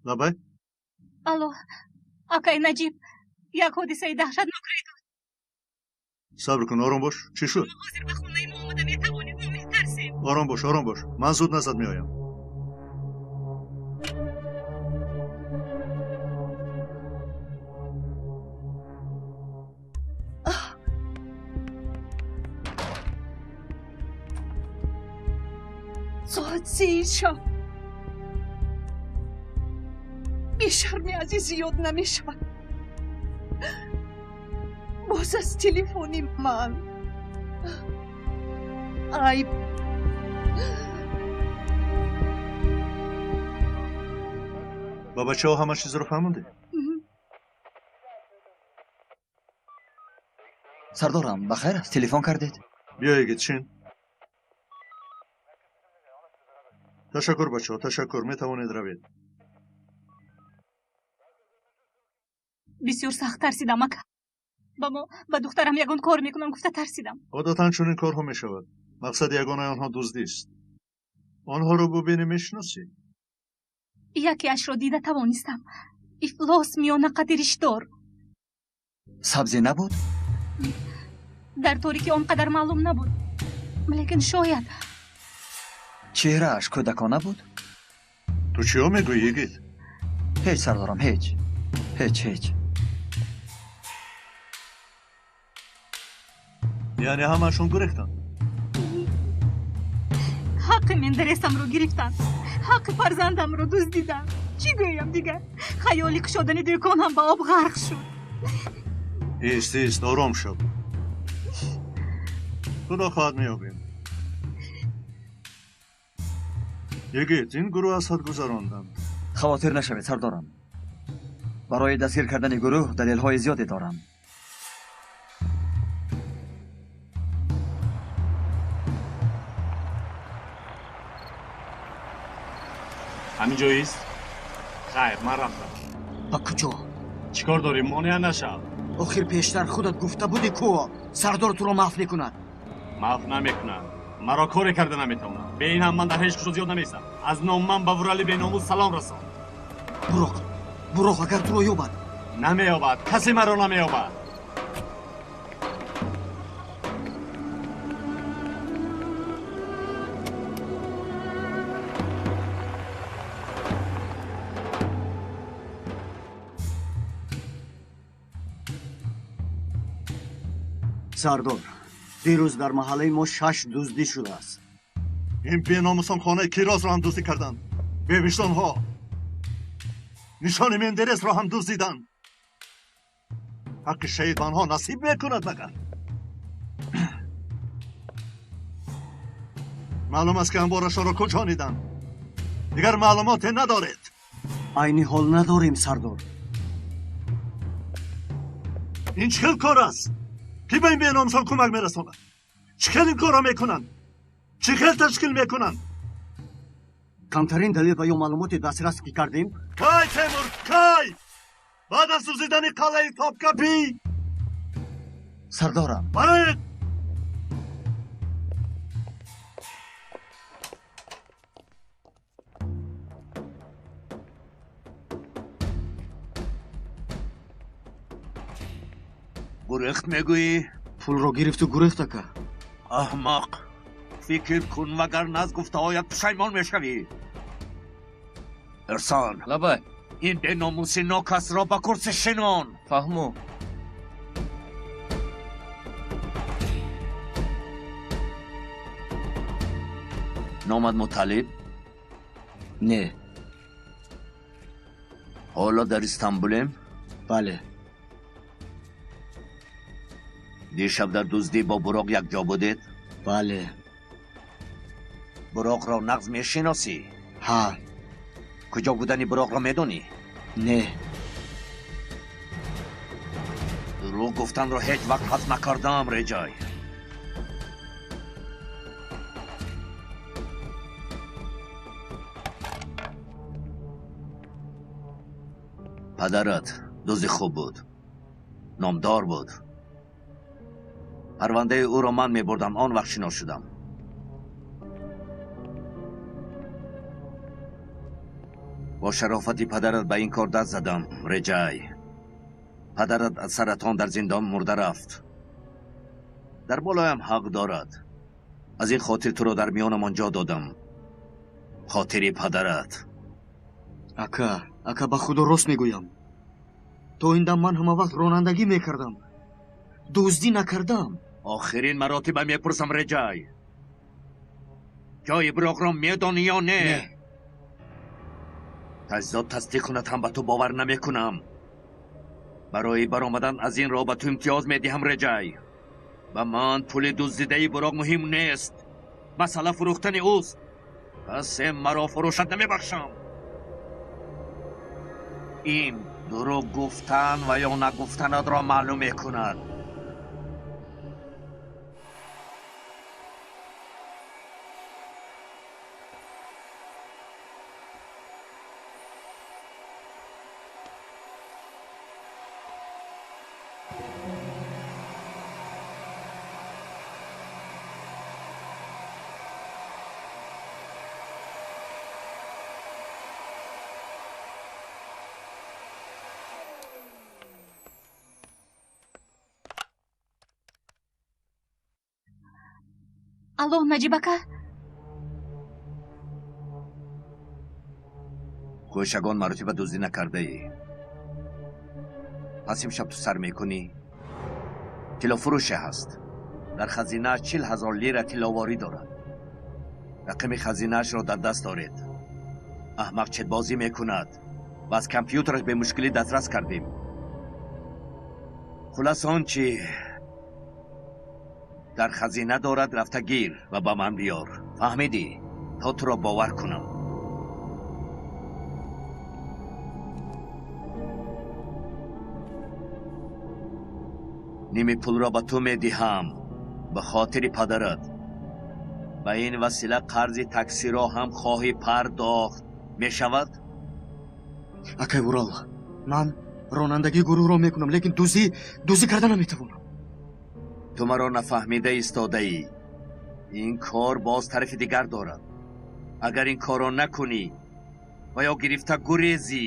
Лабай? Алло, акай Наҷиб, як ҳодисаи даҳшатнок рӯй дод. Сабр кун, ором бош. Чӣ шуд? Ҳозир ба хонаи мо омада метавонед, мо метарсем. Ором бош, ором бош. Ман зуд назад меоям. Соат 3 шаб. Бешарми азиз зиёд намешавад. Боз аз телефони ман. Айб. Ба бачаҳо ҳама чизро фаҳмондед? Сардорам, ба хайр аст? Телефон кардед? Биё, йигит, шин. Ташаккур, бачаҳо, ташаккур. Метавонед равед. Бисёр сахт тарсидам, ака. Ба мо, ба духтарам ягон кор мекунам гуфта тарсидам. Одатан чунин корҳо мешавад. Мақсади ягонаи онҳо дуздист. Онҳоро бубинӣ, мешиносӣ? Якеашро дида тавонистам. Ифлос миёнақади риштдор. Сабзе набуд? Дар торикӣ он қадар маълум набуд. Лекин шояд. Чеҳрааш кӯдакона буд? Ту чиё мегӯӣ, йигит? Ҳеҷ, сардорам, ҳеҷ. Ҳеҷ, ҳеҷ. Яъне ҳамаашон гурехтанд? Ҳаққи Мендересамро гирифтанд. Ҳаққи фарзандамро дуздиданд. Чӣ гӯям дигар? Хаёли кушодани дӯкон ҳам ба об ғарқ шуд. Ист, ист, ором шав. Худо хоҳад, меёбем. Йигит, ин гурӯҳ аз ҳад гузаронданд. Хавотир нашавед, сардорам. Барои дастгир кардани гурӯҳ далелҳои зиёде дорам. Ҳамин ҷоист? Хайр, ман рафтам. Ба куҷо? Чӣ кор дорӣ? Монеа нашав. Охир пештар худат гуфта будӣ, ку сардор туро маф мекунад. Маф намекунад. Маро коре карда наметавонад. Бе ин ҳам ман дар ҳеҷ куҷо зиёд намеистам. Аз ном ман ба Вурали беномус салом расон. Буроқ, Буроқ агар туро ёбад. Намеёбад, касе маро намеёбад. Сардор, дирӯз дар маҳаллаи мо шаш дуздӣ шудааст. Ин беномусон хонаи Кирозро ҳам дуздӣ карданд. Бевиҷдонҳо нишони Мендересро ҳам дуздиданд. Ҳаққи шаҳид ба онҳо насиб мекунад магар? Маълум аст, ки анборашонро куҷониданд. Дигар маълумоте надоред? Айни ҳол надорем, сардор. Ин чӣ хел кор аст? Ки ба ин беномусон кӯмак мерасонад? Чӣ хел ин корро мекунанд? Чӣ хел ташкил мекунанд? Камтарин далел ва ё маълумоте дастрас ки кардем. Кай, Темур, кай? Баъд аз дуздидани қалъаи Топкапӣ? Сардорам. Бароед! Гурехт мегӯӣ? Пулро гирифту гурехт, ака. Аҳмақ, фикр кун, вагарна аз гуфтаҳоят пушаймон мешавӣ. Ирсон. Лабай. Ин беномуси нокасро ба курси шинон. Фаҳму. Номад Муталиб? Не. Ҳоло дар Истанбулем? Бале. Дишаб дар дуздӣ бо Буроқ якҷо будед? Бале. Буроқро нағз мешиносӣ? Ҳа. Куҷо будани Буроқро медонӣ? Не. Дурӯғ гуфтанро ҳеҷ вақт ҳазм накардаам, Реҷай. Падарат дузди хуб буд, номдор буд. Парвандаи ӯро ман мебурдам, он вақт шинос шудам. Бо шарофати падарат ба ин кор даст задам, Реҷай. Падарат аз саратон дар зиндон мурда рафт. Дар болоям ҳақ дорад. Аз ин хотир туро дар миёнамон ҷо додам. Хотири падарат. Ака, ака, ба худо рост мегӯям. То ин дам ман ҳама вақт ронандагӣ мекардам. Дуздӣ накардам. Охирин маротиба мепурсам, Реҷай. Ҷои Буроқро медонӣ ё не? Не. Таҷзод тасдиқ кунад ҳам ба ту бовар намекунам. Барои баромадан аз ин роҳ ба ту имтиёз медиҳам, Реҷай. Ба ман пули дуздидаи Буроқ муҳим нест. Масъала фурӯхтани ӯст. Касе маро фурӯшад намебахшам. Ин дурӯғ гуфтан ва ё нагуфтанатро маълум мекунад. Алло, Наҷиб ака. Хӯшагон маротиба дуздӣ накардаӣ. Пас имшаб ту сар мекунӣ. Тиллофурӯше ҳаст. Дар хазинааш 40 000 лира тилловорӣ дорад. Рақами хазинаашро дар даст доред. Аҳмақ четбозӣ мекунад ва аз компютераш бемушкилӣ дастрас кардем. Хулас, он чӣ дар хазина дорад, рафта гир ва ба ман биёр. Фаҳмидӣ? То туро бовар кунам. Ними пулро ба ту медиҳам ба хотири падарат. Ба ин васила қарзи таксиро ҳам хоҳӣ пардохт. Мешавад? Акай Урал, ман ронандагии гурӯҳро мекунам, лекин дуздӣ карда наметавонам. Ту маро нафаҳмида истодаӣ. Ин кор боз тарафи дигар дорад. Агар ин корро накунӣ ва ё гирифта гурезӣ,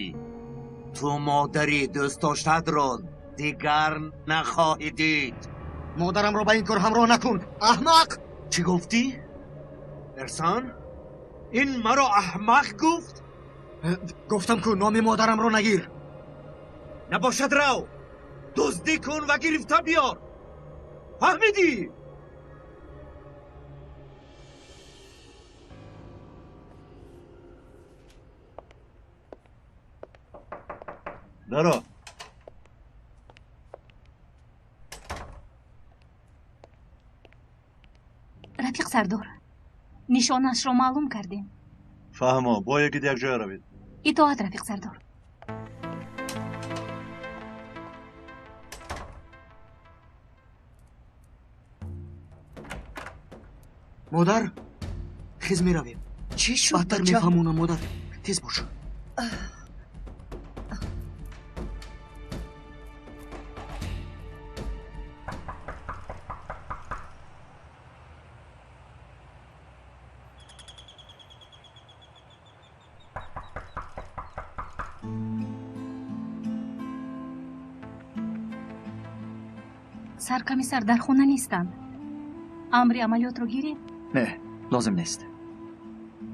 ту модари дӯстдоштаатро дигар нахоҳӣ дид. Модарамро ба ин кор ҳамроҳ накун, аҳмақ! Чӣ гуфтӣ? Эрсан? Ин маро аҳмақ гуфт? Гуфтам ку номи модарамро нагир. Набошад, рав, дуздӣ кун ва гирифта биёр. Фаҳмидӣ? Даро. Рафиқ сардор, нишонаашро маълум кардем. Фаҳмо, бо ягид якҷоя равед. Итоат, рафиқ сардор. Модар, хез меравем. Чӣ шуд? Баъдтар мефаҳмонам, модар. Тез бош. Саркомиссар дар хона нестанд. Амри амалиётро гирем? Не, лозим нест.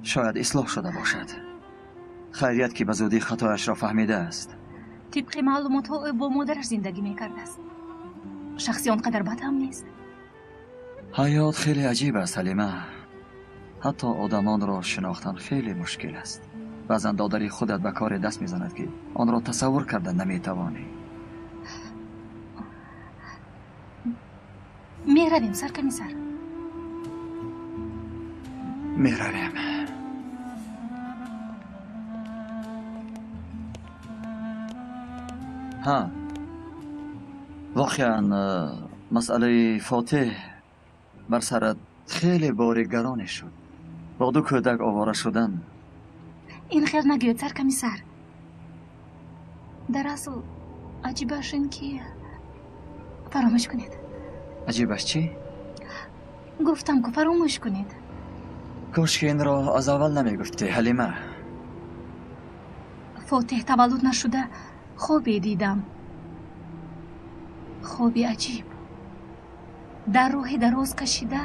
Шояд ислоҳ шуда бошад. Хайрият, ки ба зудӣ хатояшро фаҳмидааст. Тибқи маълумотҳо, ӯ бо модараш зиндагӣ мекардааст. Шахси он қадар бад ҳам нест. Ҳаёт хеле аҷиб аст, Ҳалима. Ҳатто одамонро шинохтан хеле мушкил аст. Баъзан додари худат ба коре даст мезанад, ки онро тасаввур карда наметавонӣ. Меравем, саркомиссар. Меравем. Ҳа, воқеан, масъалаи Фотеҳ бар сарат хеле бори гароне шуд. Бо ду кӯдак овора шудан. Ин хел нагӯед, саркомиссар. Дар асл, аҷибаш ин ки, фаромӯш кунед. Аҷибаш чӣ? Гуфтам ку, фаромӯш кунед. Кошки инро аз аввал намегуфтӣ, Ҳалима. Фотеҳ таваллуд нашуда хобе дидам. Хоби аҷиб. Дар роҳи дароз кашида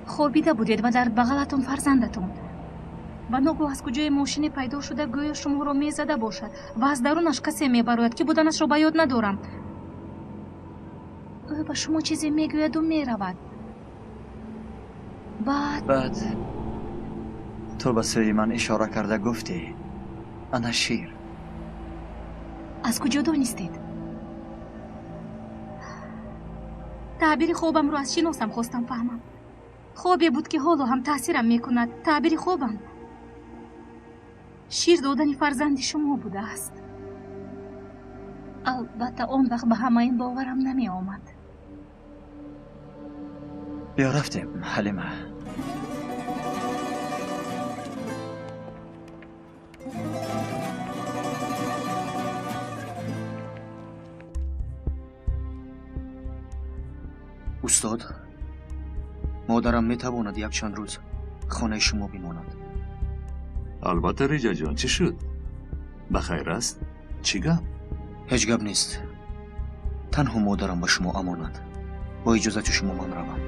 хобида будед ва дар бағалатон фарзандатон. Ва ногоҳ аз куҷое мошине пайдо шуда, гӯё шуморо мезада бошад, ва аз дарунаш касе мебарояд, ки буданашро ба ёд надорам. Ӯ ба шумо чизе мегӯяду меравад. Баъд Баъд ту ба сӯи ман ишора карда гуфтӣ: «Ана шир». Аз куҷо донистед? Таъбири хобамро аз шиносам хостам фаҳмам. Хобе буд, ки ҳоло ҳам таъсирам мекунад. Таъбири хобам шир додани фарзанди шумо будааст. Албатта, он вақт ба ҳама ин боварам намеомад. Биё, рафтем, Ҳалима. Устод, модарам метавонад якчанд рӯз хонаи шумо бимонад. Албатта, Реҷаҷон, чӣ шуд? Ба хайр аст? Чӣ гап? Ҳеҷ гап нест. Танҳо модарам ба шумо амонат. Бо иҷозати шумо ман равам.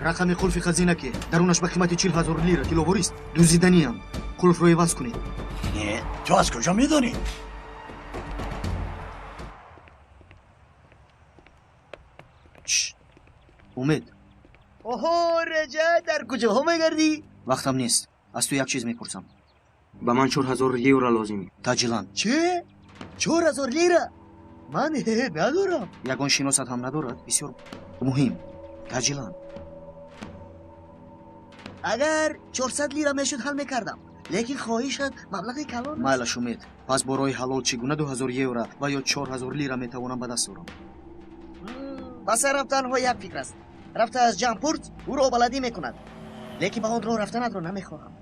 Рақами қулфи хазина ки дарунаш ба қимати 40 000 лира тилловорист, дуздиданиам. Қулфро иваз кунед. Не, ту аз куҷо медонӣ? Умед. Оҳо, Реҷа, дар куҷоҳо мегардӣ? Вақтам нест. Аз ту як чиз мепурсам. Ба ман 4000 евро лозим. Таҷилан. Чӣ? 4000 лира? Ман надорам. Ягон шиносат ҳам надорад? Бисёр муҳим. Таҷилан. Агар 400 лира мешуд, ҳал мекардам, лекин хоҳишат маблағи калон аст. Майлаш, Умед. Пас бо роҳи ҳалол чӣ гуна 2000 евро ва ё 4000 лира метавонам ба даст орам? Ба сарам танҳо як фикр аст. Рафта аз ҷамъ пурс, ӯро баладӣ мекунад, лекин ба он роҳ рафтанатро намехоҳам.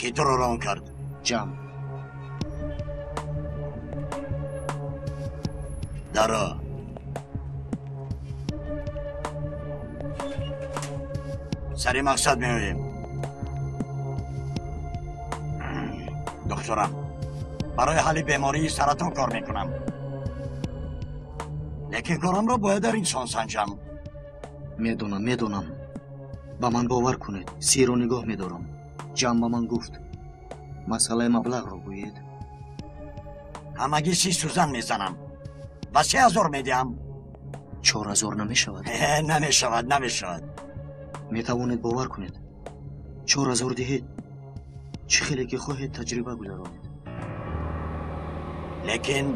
Ки туро рон кард? Ҷамъ. Даро. Сари мақсад меоем. Духтурам, барои ҳалли бемории саратон кор мекунам, лекин корамро бояд дар инсон санҷам. Медонам, медонам. Ба ман бовар кунед, сирро нигоҳ медорам. Ҷамъ ба ман гуфт. Масъалаи маблағро гӯед. Ҳамагӣ 30 сӯзан мезанам ва 3000 медиҳам. 4000 намешавад? Намешавад, намешавад. Метавонед бовар кунед. 4000 диҳед. Чӣ хеле ки хоҳед таҷриба гузаронед. Лекин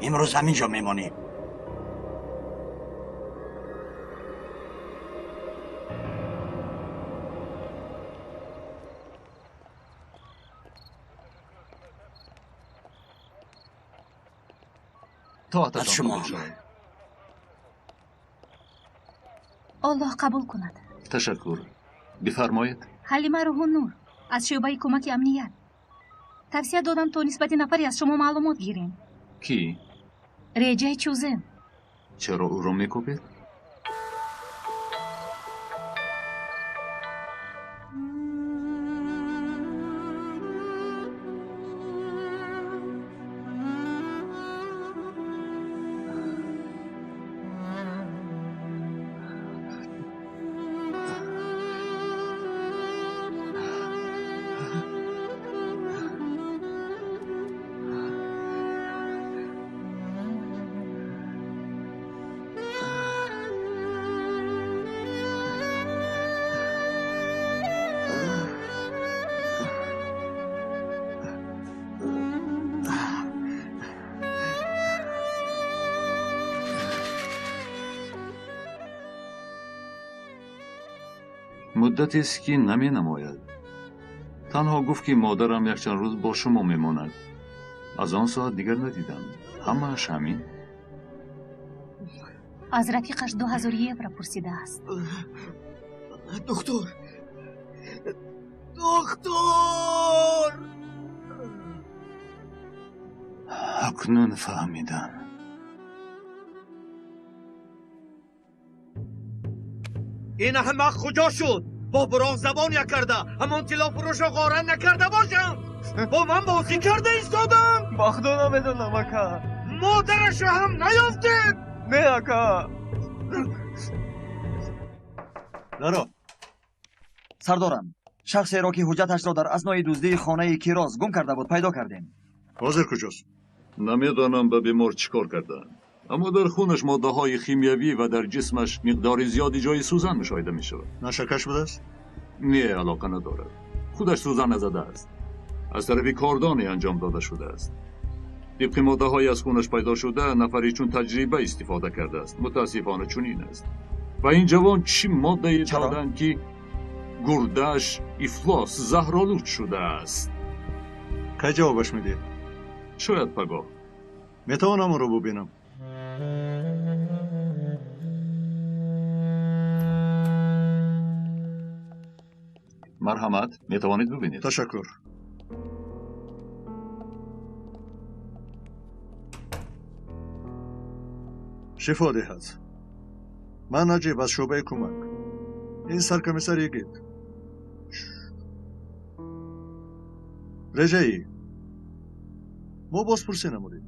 имрӯз ҳамин ҷо мемонӣ. Тоататон қабул шавад. Оллоҳ қабул кунад. Ташаккур. Бифармоед. Ҳалима Рӯҳуннур аз шӯъбаи кӯмаки амният. Тавсия додам то нисбати нафаре аз шумо маълумот гирем. Кӣ? Реҷаи Чӯзен. Чаро ӯро мекӯбед? Муддатест ки наменамояд. Танҳо гуфт ки модарам якчанд рӯз бо шумо мемонад. Аз он соат дигар надидам. Ҳамааш ҳамин. Аз рафиқаш 2000 евро пурсидааст. Духтур! Духтур! Акнун фаҳмидам. Ин аҳмақ куҷо шуд? Бо буроқ забон як карда, ҳамон тиллофурӯшро ғорат накарда бошам. Бо ман бозӣ карда истодам. Ба худо намедонам, ака. Модарашро ҳам наёфтед. Не, ака. Даро. Сардорам, шахсеро ки ҳуҷҷаташро дар аснои дуздии хонаи Кироз гум карда буд, пайдо кардем. Ҳозир куҷост? Намедонам ба бемор чӣ кор кардаанд, аммо дар хунаш моддаҳои химиявӣ ва дар ҷисмаш миқдори зиёди ҷои сӯзан мушоҳида мешавад. Нашакаш будааст? Не, алоқа надорад. Худаш сӯзан назадааст. Аз тарафи кордоне анҷом дода шудааст. Тибқи моддаҳои аз хунаш пайдо шуда, нафаре чун таҷриба истифода кардааст. Мутаассифона чунин аст. Ва ин ҷавон чӣ моддае доданд, ки гурдааш ифлос заҳролуд шудааст? Кай ҷавобаш медиҳед? Шояд пагоҳ. Метавонам ӯро бубинам? Марҳамат, метавонед бубинед. Ташаккур. Шифо диҳад. Ман Наҷиб аз шӯъбаи кӯмак. Ин саркомиссар Йигит. Реҷаӣ, мо бозпурсӣ намудем.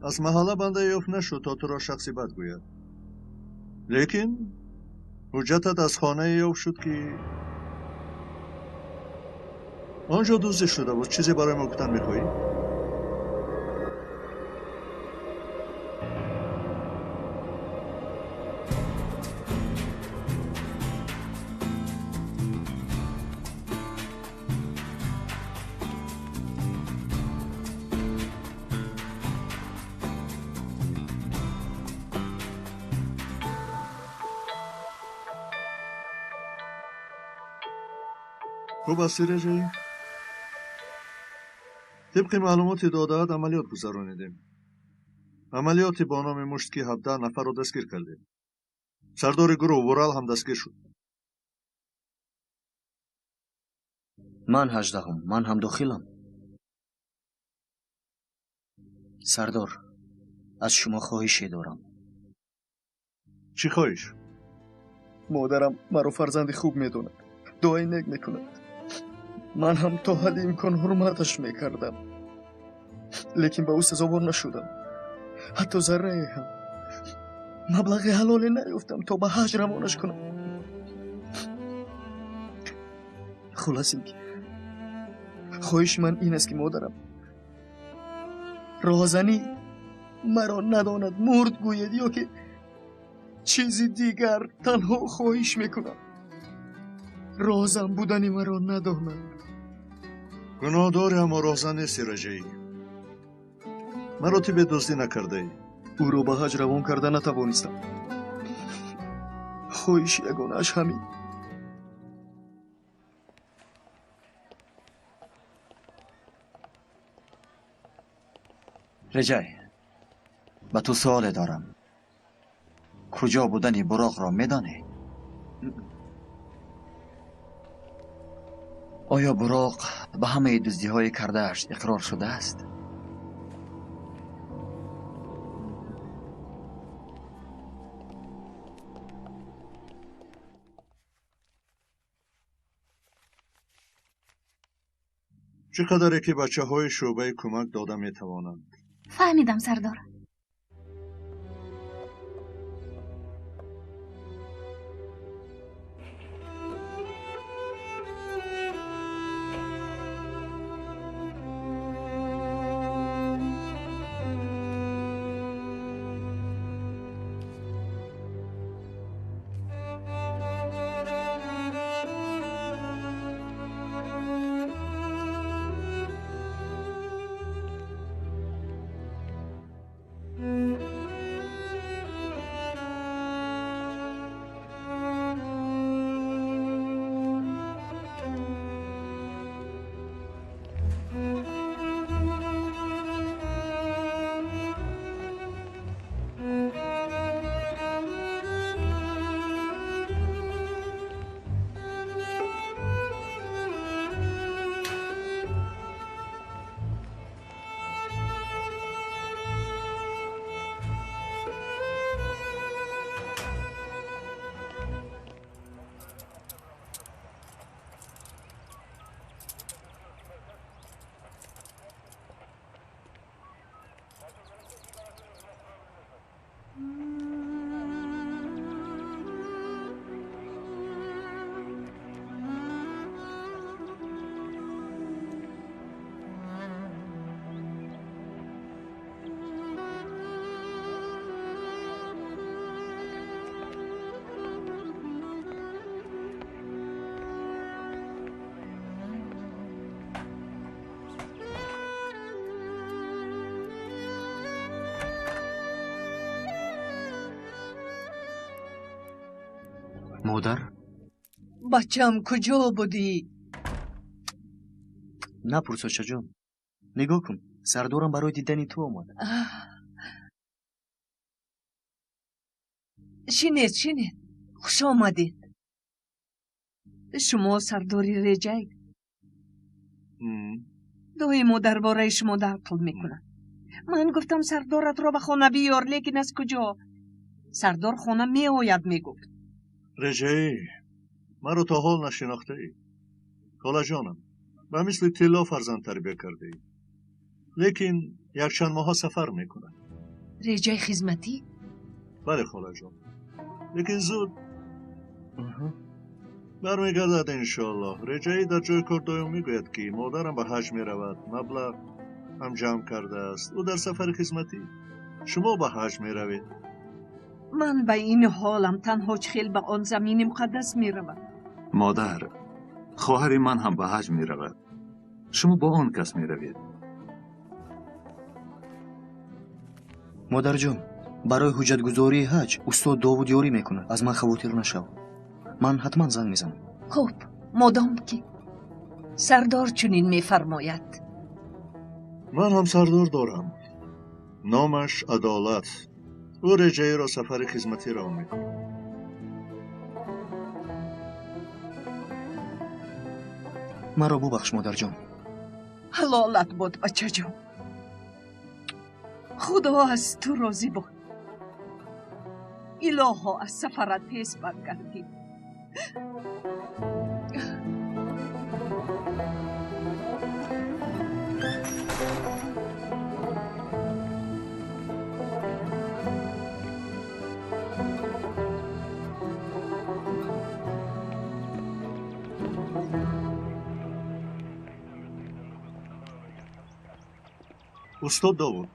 Аз маҳалла банда ёфт нашуд, то туро шахси бад гӯяд. Лекин ҳуҷҷатат аз хонае ёфт шуд, ки он ҷо дуздӣ шуда буд. Чизе барои мо гуфтан мехоҳӣ? Хуб ҳастӣ, Реҷаӣ? Тибқи маълумоти додаат амалиёт гузаронидем. Амалиёти бо номи мушт, ки 17 нафарро дастгир кардем. Сардори гурӯҳ Вурал ҳам дастгир шуд. Ман 18-ум, ман ҳам дохилам. Сардор, аз шумо хоҳише дорам. Чӣ хоҳиш? Модарам маро фарзанди хуб медонад, дуои нек мекунад. Ман ҳам то ҳадди имкон ҳурматаш мекардам, лекин ба ӯ сазовор нашудам. Ҳатто заррае ҳам маблағи ҳалоле наёфтам, то ба ҳаҷ равонаш кунам. Хулас ин ки хоҳиши ман ин аст, ки модарам роҳзанӣ маро надонад, мурд гӯяд ё ки чизи дигар. Танҳо хоҳиш мекунам, роҳзан будани маро надонад. Гуноҳдори, аммо роҳзан нести, Раҷаӣ. Маро ту бедуздӣ накардаӣ. Ӯро ба ҳаҷ равон карда натавонистам. Хоҳиши ягонааш ҳамин. Реҷай, ба ту суоле дорам. Куҷо будани буроқро медонӣ? Оё буроқ ба ҳамаи дуздиҳои кардааш иқрор шудааст? Чӣ қадаре ки бачаҳои шӯъбаи кӯмак дода метавонанд. Фаҳмидам, сардор. Модар? Бачам, куҷо будӣ? Напурс, очаҷон. Нигоҳ кун, сардорам барои дидани ту омад. Шинед, шинед. Хуш омадед. Шумо сардори Реҷай. Доимо дар бораи шумо нақл мекунад. Ман гуфтам сардоратро ба хона биёр, лекин аз куҷо? Сардор хона меояд, мегуфт. Реҷаӣ, маро то ҳол нашинохтаӣ. Холаҷонам, ба мисли тилло фарзанд тарбия кардаӣ. Лекин якчанд моҳа сафар мекунад. Реҷаи хизматӣ? Бале, холаҷон. Лекин зуд бармегардад, иншоаллоҳ. Реҷаӣ дар ҷои кор доим мегӯяд, ки модарам ба ҳаҷ меравад, маблағ ҳам ҷамъ кардааст. Ӯ дар сафари хизматӣ. Шумо ба ҳаҷ меравед. Ман ба ин ҳолам танҳо чӣ хел ба он замини муқаддас меравам. Модар, хоҳари ман ҳам ба ҳаҷ меравад. Шумо бо он кас меравед. Модарҷон, барои ҳуҷҷатгузории ҳаҷ устод Довуд ёрӣ мекунад. Аз ман хавотир нашав. Ман ҳатман занг мезанам. Хуб, модом ки сардор чунин мефармояд. Ман ҳам сардор дорам. Номаш Адолат. Ӯ Реҷаиро сафари хизматӣ равон мекунад. Маро бубахш, модарҷон. Ҳалолат бод, бачаҷон. Худо аз ту розӣ бод. Илоҳо, аз сафарат тез баргардӣ. Устод Довуд,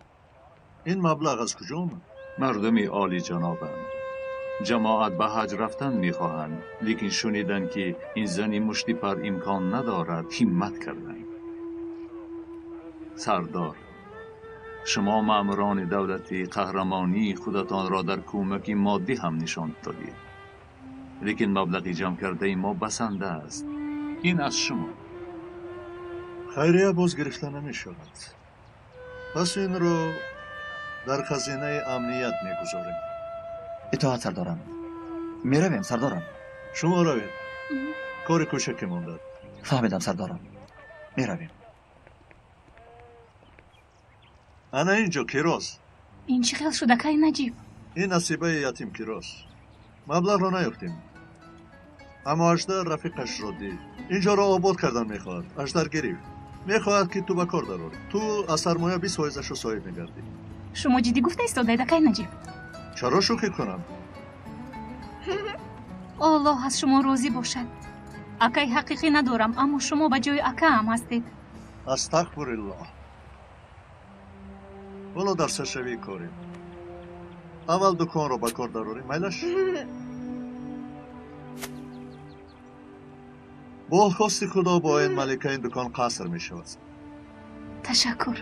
ин маблағ аз куҷо омад? Мардуми олиҷанобанд. Ҷамоат ба ҳаҷ рафтан мехоҳанд, лекин шуниданд, ки ин зани муштипар имкон надорад, ҳиммат карданд. Сардор, шумо маъмурони давлатӣ қаҳрамонии худатонро дар кӯмаки моддӣ ҳам нишон додед. Лекин маблағи ҷамъ кардаи мо басанда аст. Ин аз шумо. Хайрия боз гирифта намешавад. Пас инро дар хазинаи амният мегузорем. Итоат, сардорам. Меравем, сардорам. Шумо равед. Кори кӯчаке мондад. Фаҳмидам, сардорам. Меравем. Ана инҷо кирос. Ин чӣ хел шуда, кай Наҷиб? Ин насибаи ятим кирос. Маблағро наёфтем. Аммо Аждар рафиқашро дид. Инҷоро обод кардан мехоҳад. Аждар гирифт. Мехоҳад, ки ту ба кор дарорӣ. Ту аз сармоя 20%-ашро соҳиб мегардӣ. Шумо ҷиддӣ гуфта истодаед, акай Наҷиб? Чаро шӯхӣ кунам? Аллоҳ аз шумо розӣ бошад. Акай ҳақиқӣ надорам, аммо шумо ба ҷои акаам ҳастед. Астағфируллоҳ. Ҳоло дар саршавии корем. Аввал дуконро ба кор дарорем, майлаш? Бо хости Худо бо ин малика ин дукон қаср мешавад. Ташаккур.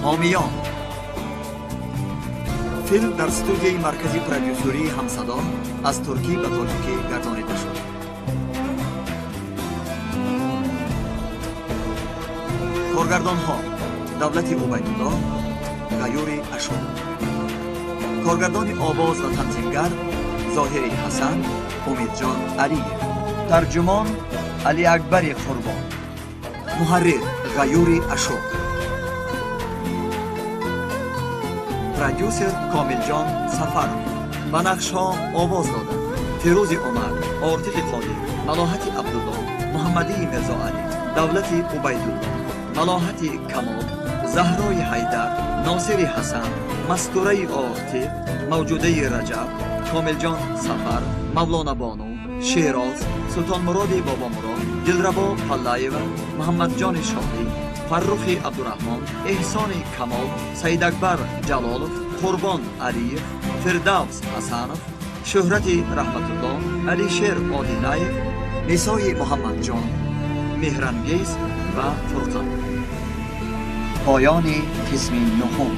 ҳомиён. Филм дар студияи маркази продюсерии ҳамсадо аз туркӣ ба тоҷикӣ гардонида шуд. Коргардонҳо Давлати Убайдулло, Ғаюри Ашур. Коргардони овоз ва танзимгар Зоҳири Ҳасан, Умедҷон Алиев. Тарҷумон Алиакбари Қурбон. Муҳаррир Ғаюри Ашур. Продюсер Комилҷон Сафаров. Ба нақшҳо овоз доданд Фирӯзи Умар, Ортиқи Қодир, Малоҳати Абдулло, Муҳаммадии Мирзоалӣ, Давлати Убайдулло, Малоҳати Камол, Заҳрои Ҳайдар, Носири Ҳасан, Мастураи Ортиқ, Мавҷудаи Раҷаб, Комилҷон Сафар, Мавлона Бону, Шероз, Султонмуроди Бобомурод, Дилрабо Паллаева, Муҳаммадҷони Шоҳӣ, Фаррухи Абдураҳмон, Эҳсони Камол, Саидакбар Ҷалолов, Қурбон Алиев, Фирдавс Ҳасанов, Шӯҳрати Раҳматулло, Алишер Одинаев, Нисои Муҳаммадҷон, Меҳрангез ва Фурқат. Поёни қисми нуҳум.